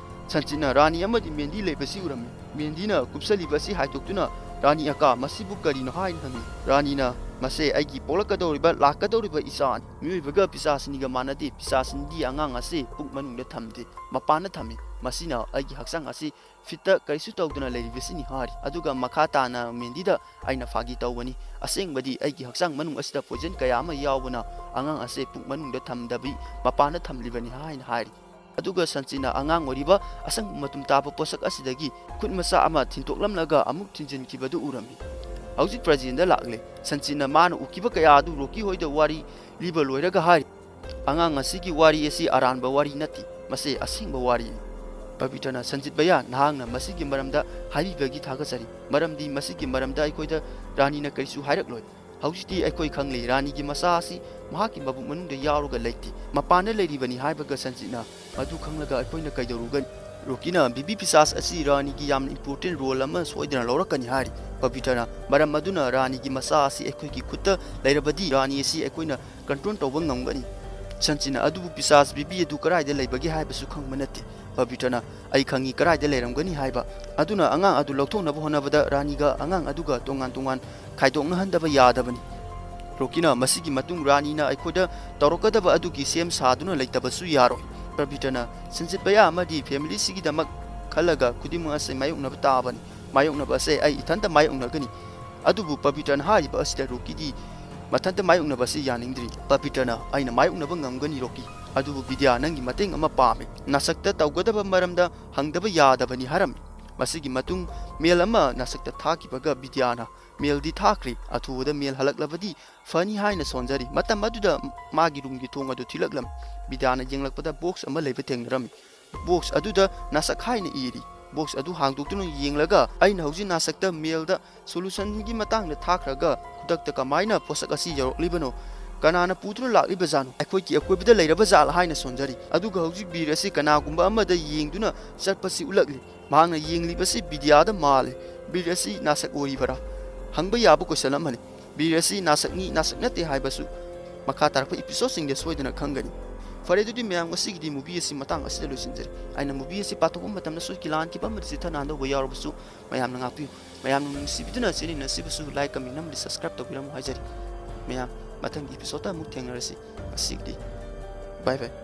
ꯁꯟꯆꯤꯠꯅ ꯔꯥꯅꯤ ꯑꯃꯗꯤ ꯃꯦꯟꯗꯤ ꯂꯩꯕꯁꯤ ꯎꯔꯝꯃꯤ꯫ ꯃꯦꯟꯗꯤꯅ ꯀꯨꯞꯁꯜꯂꯤꯕ ꯑꯁꯤ ꯍꯥꯏꯗꯣꯛꯇꯨꯅ, "ꯔꯥꯅꯤ ꯑꯀꯥ, ꯃꯁꯤꯕꯨ ꯀꯔꯤꯅꯣ?" ꯍꯥꯏꯅ ꯍꯪꯉꯤ꯫ ꯔꯥꯅꯤꯅ, "ꯃꯁꯦ ꯑꯩꯒꯤ ꯄꯣꯛꯂꯛꯀꯗꯧꯔꯤꯕ, ꯂꯥꯛꯀꯗꯧꯔꯤꯕ ꯏꯆꯥꯅꯤ꯫ ꯃꯤꯑꯣꯏꯕꯒ ꯄꯤꯁꯥꯁꯤꯅꯤꯒ ꯃꯥꯟꯅꯗꯦ꯫ ꯄꯤꯁꯥꯁꯤꯅꯤꯗꯤ ꯑꯉꯥꯡ ꯑꯁꯤ ꯄꯨꯛ ꯃꯅꯨꯡꯗ ꯊꯝꯗꯦ, ꯃꯄꯥꯟꯗ ꯊꯝꯃꯤ꯫ ꯃꯁꯤꯅ ꯑꯩꯒꯤ ꯍꯛꯆꯥꯡ ꯑꯁꯤ ꯐꯤꯠꯇ ꯀꯔꯤꯁꯨ ꯇꯧꯗꯅ ꯂꯩꯔꯤꯕꯁꯤꯅꯤ" ꯍꯥꯏꯔꯤ꯫ ꯑꯗꯨꯒ ꯃꯈꯥ ꯇꯥꯅ ꯃꯦꯟꯗꯤꯗ, "ꯑꯩꯅ ꯐꯥꯒꯤ ꯇꯧꯕꯅꯤ꯫ ꯑꯁꯦꯡꯕꯗꯤ ꯑꯩꯒꯤ ꯍꯛꯆꯥꯡ ꯃꯅꯨꯡ ꯑꯁꯤꯗ ꯄꯣꯏꯖꯟ ꯀꯌꯥ ꯑꯃ ꯌꯥꯎꯕꯅ ꯑꯉꯥꯡ ꯑꯁꯦ ꯄꯨꯛ ꯃꯅꯨꯡꯗ ꯊꯝꯗꯕꯤ ꯃꯄꯥꯟꯗ ꯊꯝꯂꯤꯕꯅꯤ" ꯍꯥꯏꯅ ꯍꯥꯏꯔꯤ꯫ ꯑꯗꯨꯒ ꯁꯟꯆꯤꯠꯅ ꯑꯉꯥꯡ ꯑꯣꯏꯔꯤꯕ ꯑꯁꯪꯕ ꯃꯇꯨꯝ ꯇꯥꯕ ꯄꯣꯠꯁꯛ ꯑꯁꯤꯗꯒꯤ ꯈꯨꯠ ꯃꯆꯥ ꯑꯃ ꯊꯤꯟꯇꯣꯛꯂꯝꯂꯒ ꯑꯃꯨꯛ ꯊꯤꯟꯖꯤꯟꯈꯤꯕꯗꯨ ꯎꯔꯝꯃꯤ꯫ ꯍꯧꯖꯤꯛ ꯄ꯭ꯔꯖꯦꯟꯗ ꯂꯥꯛꯂꯦ꯫ ꯁꯟꯆꯤꯠꯅ ꯃꯥꯅ ꯎꯈꯤꯕ ꯀꯌꯥ ꯑꯗꯨ ꯔꯣꯀꯤ ꯍꯣꯏꯗ ꯋꯥꯔꯤ ꯂꯤꯕ ꯂꯣꯏꯔꯒ ꯍꯥꯏꯔꯤ, "ꯑꯉꯥꯡ ꯑꯁꯤꯒꯤ ꯋꯥꯔꯤ ꯑꯁꯤ ꯑꯔꯥꯟꯕ ꯋꯥꯔꯤ ꯅꯠꯇꯦ, ꯃꯁꯤ ꯑꯁꯦꯡꯕ ꯋꯥꯔꯤꯅꯤ꯫" ꯄꯕꯤꯇ꯭ꯔꯅ, "ꯁꯟꯖꯤꯠ ꯚꯩꯌꯥ, ꯅꯍꯥꯛꯅ ꯃꯁꯤꯒꯤ ꯃꯔꯝꯗ ꯍꯥꯏꯕꯤꯕꯒꯤ ꯊꯥꯒꯠꯆꯔꯤ, ꯃꯔꯝꯗꯤ ꯃꯁꯤꯒꯤ ꯃꯔꯝꯗ ꯑꯩꯈꯣꯏꯗ ꯔꯥꯅꯤꯅ ꯀꯔꯤꯁꯨ ꯍꯥꯏꯔꯛꯂꯣꯏ꯫ ꯍꯧꯖꯤꯛꯇꯤ ꯑꯩꯈꯣꯏ ꯈꯪꯂꯦ, ꯔꯥꯅꯤꯒꯤ ꯃꯆꯥ ꯑꯁꯤ ꯃꯍꯥꯛꯀꯤ ꯃꯕꯨꯛ ꯃꯅꯨꯡꯗ ꯌꯥꯎꯔꯒ ꯂꯩꯇꯦ, ꯃꯄꯥꯟꯗ ꯂꯩꯔꯤꯕꯅꯤ" ꯍꯥꯏꯕꯒ ꯁꯟꯖꯤꯠꯅ, "ꯃꯗꯨ ꯈꯪꯂꯒ ꯑꯩꯈꯣꯏꯅ ꯀꯩꯗꯧꯔꯨꯒꯅꯤ?" ꯔꯣꯀꯤꯅ, "ꯕꯤꯕꯤ ꯄꯤꯁꯥꯁ ꯑꯁꯤ ꯔꯥꯅꯤꯒꯤ ꯌꯥꯝꯅ important role ꯑꯃ ꯁꯣꯏꯗꯅ ꯂꯧꯔꯛꯀꯅꯤ" ꯍꯥꯏꯔꯤ꯫ ꯄꯕꯤꯇ꯭ꯔꯅ, "ꯃꯔꯝ ꯑꯗꯨꯅ ꯔꯥꯅꯤꯒꯤ ꯃꯆꯥ ꯑꯁꯤ ꯑꯩꯈꯣꯏꯒꯤ ꯈꯨꯠꯇ ꯂꯩꯔꯕꯗꯤ ꯔꯥꯅꯤ ꯑꯁꯤ ꯑꯩꯈꯣꯏꯅ control ꯇꯧꯕ ꯉꯝꯒꯅꯤ꯫" ꯁꯟꯖꯤꯠꯅ, "ꯑꯗꯨꯕꯨ ꯄꯤꯁꯥꯁ ꯕꯤꯕꯤ ꯑꯗꯨ ꯀꯗꯥꯏꯗ ꯂꯩꯕꯒꯦ ꯍꯥꯏꯕꯁꯨ ꯈꯪꯕ ꯅꯠꯇꯦ꯫" ꯄꯕꯤꯇ꯭ꯔꯅ, "ꯑꯩ ꯈꯪꯏ ꯀꯗꯥꯏꯗ ꯂꯩꯔꯝꯒꯅꯤ ꯍꯥꯏꯕ꯫ ꯑꯗꯨꯅ ꯑꯉꯥꯡ ꯑꯗꯨ ꯂꯧꯊꯣꯛꯅꯕ ꯍꯣꯠꯅꯕꯗ ꯔꯥꯅꯤꯒ ꯑꯉꯥꯡ ꯑꯗꯨꯒ ꯇꯣꯉꯥꯟ ꯇꯣꯉꯥꯟ ꯈꯥꯏꯗꯣꯛꯅꯍꯟꯗꯕ ꯌꯥꯗꯕꯅꯤ꯫" ꯔꯣꯀꯤꯅ, "ꯃꯁꯤꯒꯤ ꯃꯇꯨꯡ ꯔꯥꯅꯤꯅ ꯑꯩꯈꯣꯏꯗ ꯇꯧꯔꯛꯀꯗꯕ ꯑꯗꯨꯒꯤ ꯁꯦꯝ ꯁꯥꯗꯨꯅ ꯂꯩꯇꯕꯁꯨ ꯌꯥꯔꯣꯏ꯫" ꯄꯕꯤꯇ꯭ꯔꯅ, "ꯁꯟꯖꯤꯠ ꯚꯩꯌꯥ ꯑꯃꯗꯤ family ꯁꯤꯒꯤꯗꯃꯛ ꯈꯜꯂꯒ ꯈꯨꯗꯤꯡꯃꯛ ꯑꯁꯦ ꯃꯥꯌꯣꯛꯅꯕ ꯇꯥꯕꯅꯤ꯫ ꯃꯥꯌꯣꯛꯅꯕ ꯑꯁꯦ ꯑꯩ ꯏꯊꯟꯇ ꯃꯥꯌꯣꯛꯅꯒꯅꯤ꯫ ꯑꯗꯨꯕꯨ ꯄꯕꯤꯇ꯭ꯔꯅ ꯍꯥꯏꯔꯤꯕ ꯑꯁꯤꯗ ꯔꯣꯀꯤꯗꯤ ꯃꯊꯟꯇ ꯃꯥꯌꯣꯛꯅꯕ ꯑꯁꯤ ꯌꯥꯅꯤꯡꯗ꯭ꯔꯤ꯫" ꯄꯕꯤꯇ꯭ꯔꯅ, "ꯑꯩꯅ ꯃꯥꯌꯣꯛꯅꯕ ꯉꯝꯒꯅꯤ ꯔꯣꯀꯤ꯫ ꯑꯗꯨꯕꯨ ꯕꯤꯗ꯭ꯌꯥ ꯅꯪꯒꯤ ꯃꯇꯦꯡ ꯑꯃ ꯄꯥꯝꯃꯤ꯫ ꯅꯥꯁꯛꯇ ꯇꯧꯒꯗꯕ ꯃꯔꯝꯗ ꯍꯪꯗꯕ ꯌꯥꯗꯕꯅꯤ" ꯍꯥꯏꯔꯝꯃꯤ꯫ ꯃꯁꯤꯒꯤ ꯃꯇꯨꯡ mail ꯑꯃ ꯅꯥꯁꯛꯇ ꯊꯥꯈꯤꯕꯒ ꯕꯤꯗ꯭ꯌꯥꯅ, "Mail ꯗꯤ ꯊꯥꯈ꯭ꯔꯦ, ꯑꯊꯨꯕꯗ mail ꯍꯜꯂꯛꯂꯕꯗꯤ ꯐꯅꯤ ꯍꯥꯏꯅ ꯁꯣꯟꯖꯔꯤ꯫" ꯃꯇꯝ ꯑꯗꯨꯗ ꯃꯥꯒꯤ room ꯒꯤ ꯊꯣꯡ ꯑꯗꯨ ꯊꯤꯜꯂꯛꯂꯝꯃꯤ꯫ ꯕꯤꯗ꯭ꯌꯥꯅ ꯌꯦꯡꯂꯛꯄꯗ box ꯑꯃ ꯂꯩꯕ ꯊꯦꯡꯅꯔꯝꯃꯤ꯫ Box ꯑꯗꯨꯗ ꯅꯥꯁꯛ ꯍꯥꯏꯅ ꯏꯔꯤ꯫ Box ꯑꯗꯨ ꯍꯥꯡꯗꯣꯛꯇꯨꯅ ꯌꯦꯡꯂꯒ, "ꯑꯩꯅ ꯍꯧꯖꯤꯛ ꯅꯥꯁꯛꯇ mail ꯗ solution ꯒꯤ ꯃꯇꯥꯡꯗ ꯊꯥꯈ꯭ꯔꯒ ꯈꯨꯗꯛꯇ ꯀꯃꯥꯏꯅ ꯄꯣꯠꯁꯛ ꯑꯁꯤ ꯌꯧꯔꯛꯂꯤꯕꯅꯣ? ꯀꯅꯥꯅ ꯄꯨꯗꯨꯅ ꯂꯥꯛꯂꯤꯕ ꯖꯥꯠꯅꯣ? ꯑꯩꯈꯣꯏꯒꯤ ꯑꯀꯣꯏꯕꯗ ꯂꯩꯔꯕ ꯖꯥꯠꯂ?" ꯍꯥꯏꯅ ꯁꯣꯟꯖꯔꯤ꯫ ꯑꯗꯨꯒ ꯍꯧꯖꯤꯛ ꯕꯤꯔ ꯑꯁꯤ ꯀꯅꯥꯒꯨꯝꯕ ꯑꯃꯗ ꯌꯦꯡꯗꯨꯅ ꯆꯠꯄꯁꯤ ꯎꯠꯂꯛꯂꯤ꯫ ꯃꯍꯥꯛꯅ ꯌꯦꯡꯂꯤꯕꯁꯤ ꯕꯤꯗ꯭ꯌꯥꯗ ꯃꯥꯜꯂꯤ꯫ ꯕꯤꯔ ꯑꯁꯤ ꯅꯥꯁꯛ ꯑꯣꯏꯔꯤꯕꯔꯥ? ꯍꯪꯕ ꯌꯥꯕ question ꯑꯃꯅꯤ꯫ ꯕꯤꯔ ꯑꯁꯤ ꯅꯥꯁꯛꯅꯤ, ꯅꯥꯁꯛ ꯅꯠꯇꯦ ꯍꯥꯏꯕꯁꯨ ꯃꯈꯥ ꯇꯥꯔꯛꯄ episode ꯁꯤꯡꯗ ꯁꯣꯏꯗꯅ ꯈꯪꯒꯅꯤ꯫ ꯐꯔꯦ, ꯑꯗꯨꯗꯤ ꯃꯌꯥꯝ, ꯉꯁꯤꯒꯤꯗꯤ movie ꯑꯁꯤ ꯃꯇꯥꯡ ꯑꯁꯤꯗ ꯂꯣꯏꯁꯤꯟꯖꯔꯦ꯫ ꯑꯩꯅ movie ꯑꯁꯤ ꯄꯥꯊꯣꯛꯄ ꯃꯇꯝꯗ ꯁꯣꯏꯈꯤꯕ ꯂꯥꯟꯈꯤꯕ ꯑꯃꯗꯤ ꯆꯤꯊꯅꯍꯟꯗꯧꯕ ꯌꯥꯎꯔꯕꯁꯨ ꯃꯌꯥꯝꯅ ꯉꯥꯛꯄꯤꯌꯨ꯫ ꯃꯌꯥꯝꯅ ꯅꯨꯡꯁꯤꯕꯤꯗꯨꯅ channel ꯑꯁꯤꯕꯨꯁꯨ like, comment ꯑꯃꯗꯤ subscribe ꯇꯧꯕꯤꯔꯝꯃꯨ ꯍꯥꯏꯖꯔꯤ꯫ ꯃꯌꯥꯝ, ꯃꯊꯪꯒꯤ episode ꯇ ꯑꯃꯨꯛ ꯊꯦꯡꯅꯔꯁꯤ꯫ ꯉꯁꯤꯒꯤꯗꯤ bye bye꯫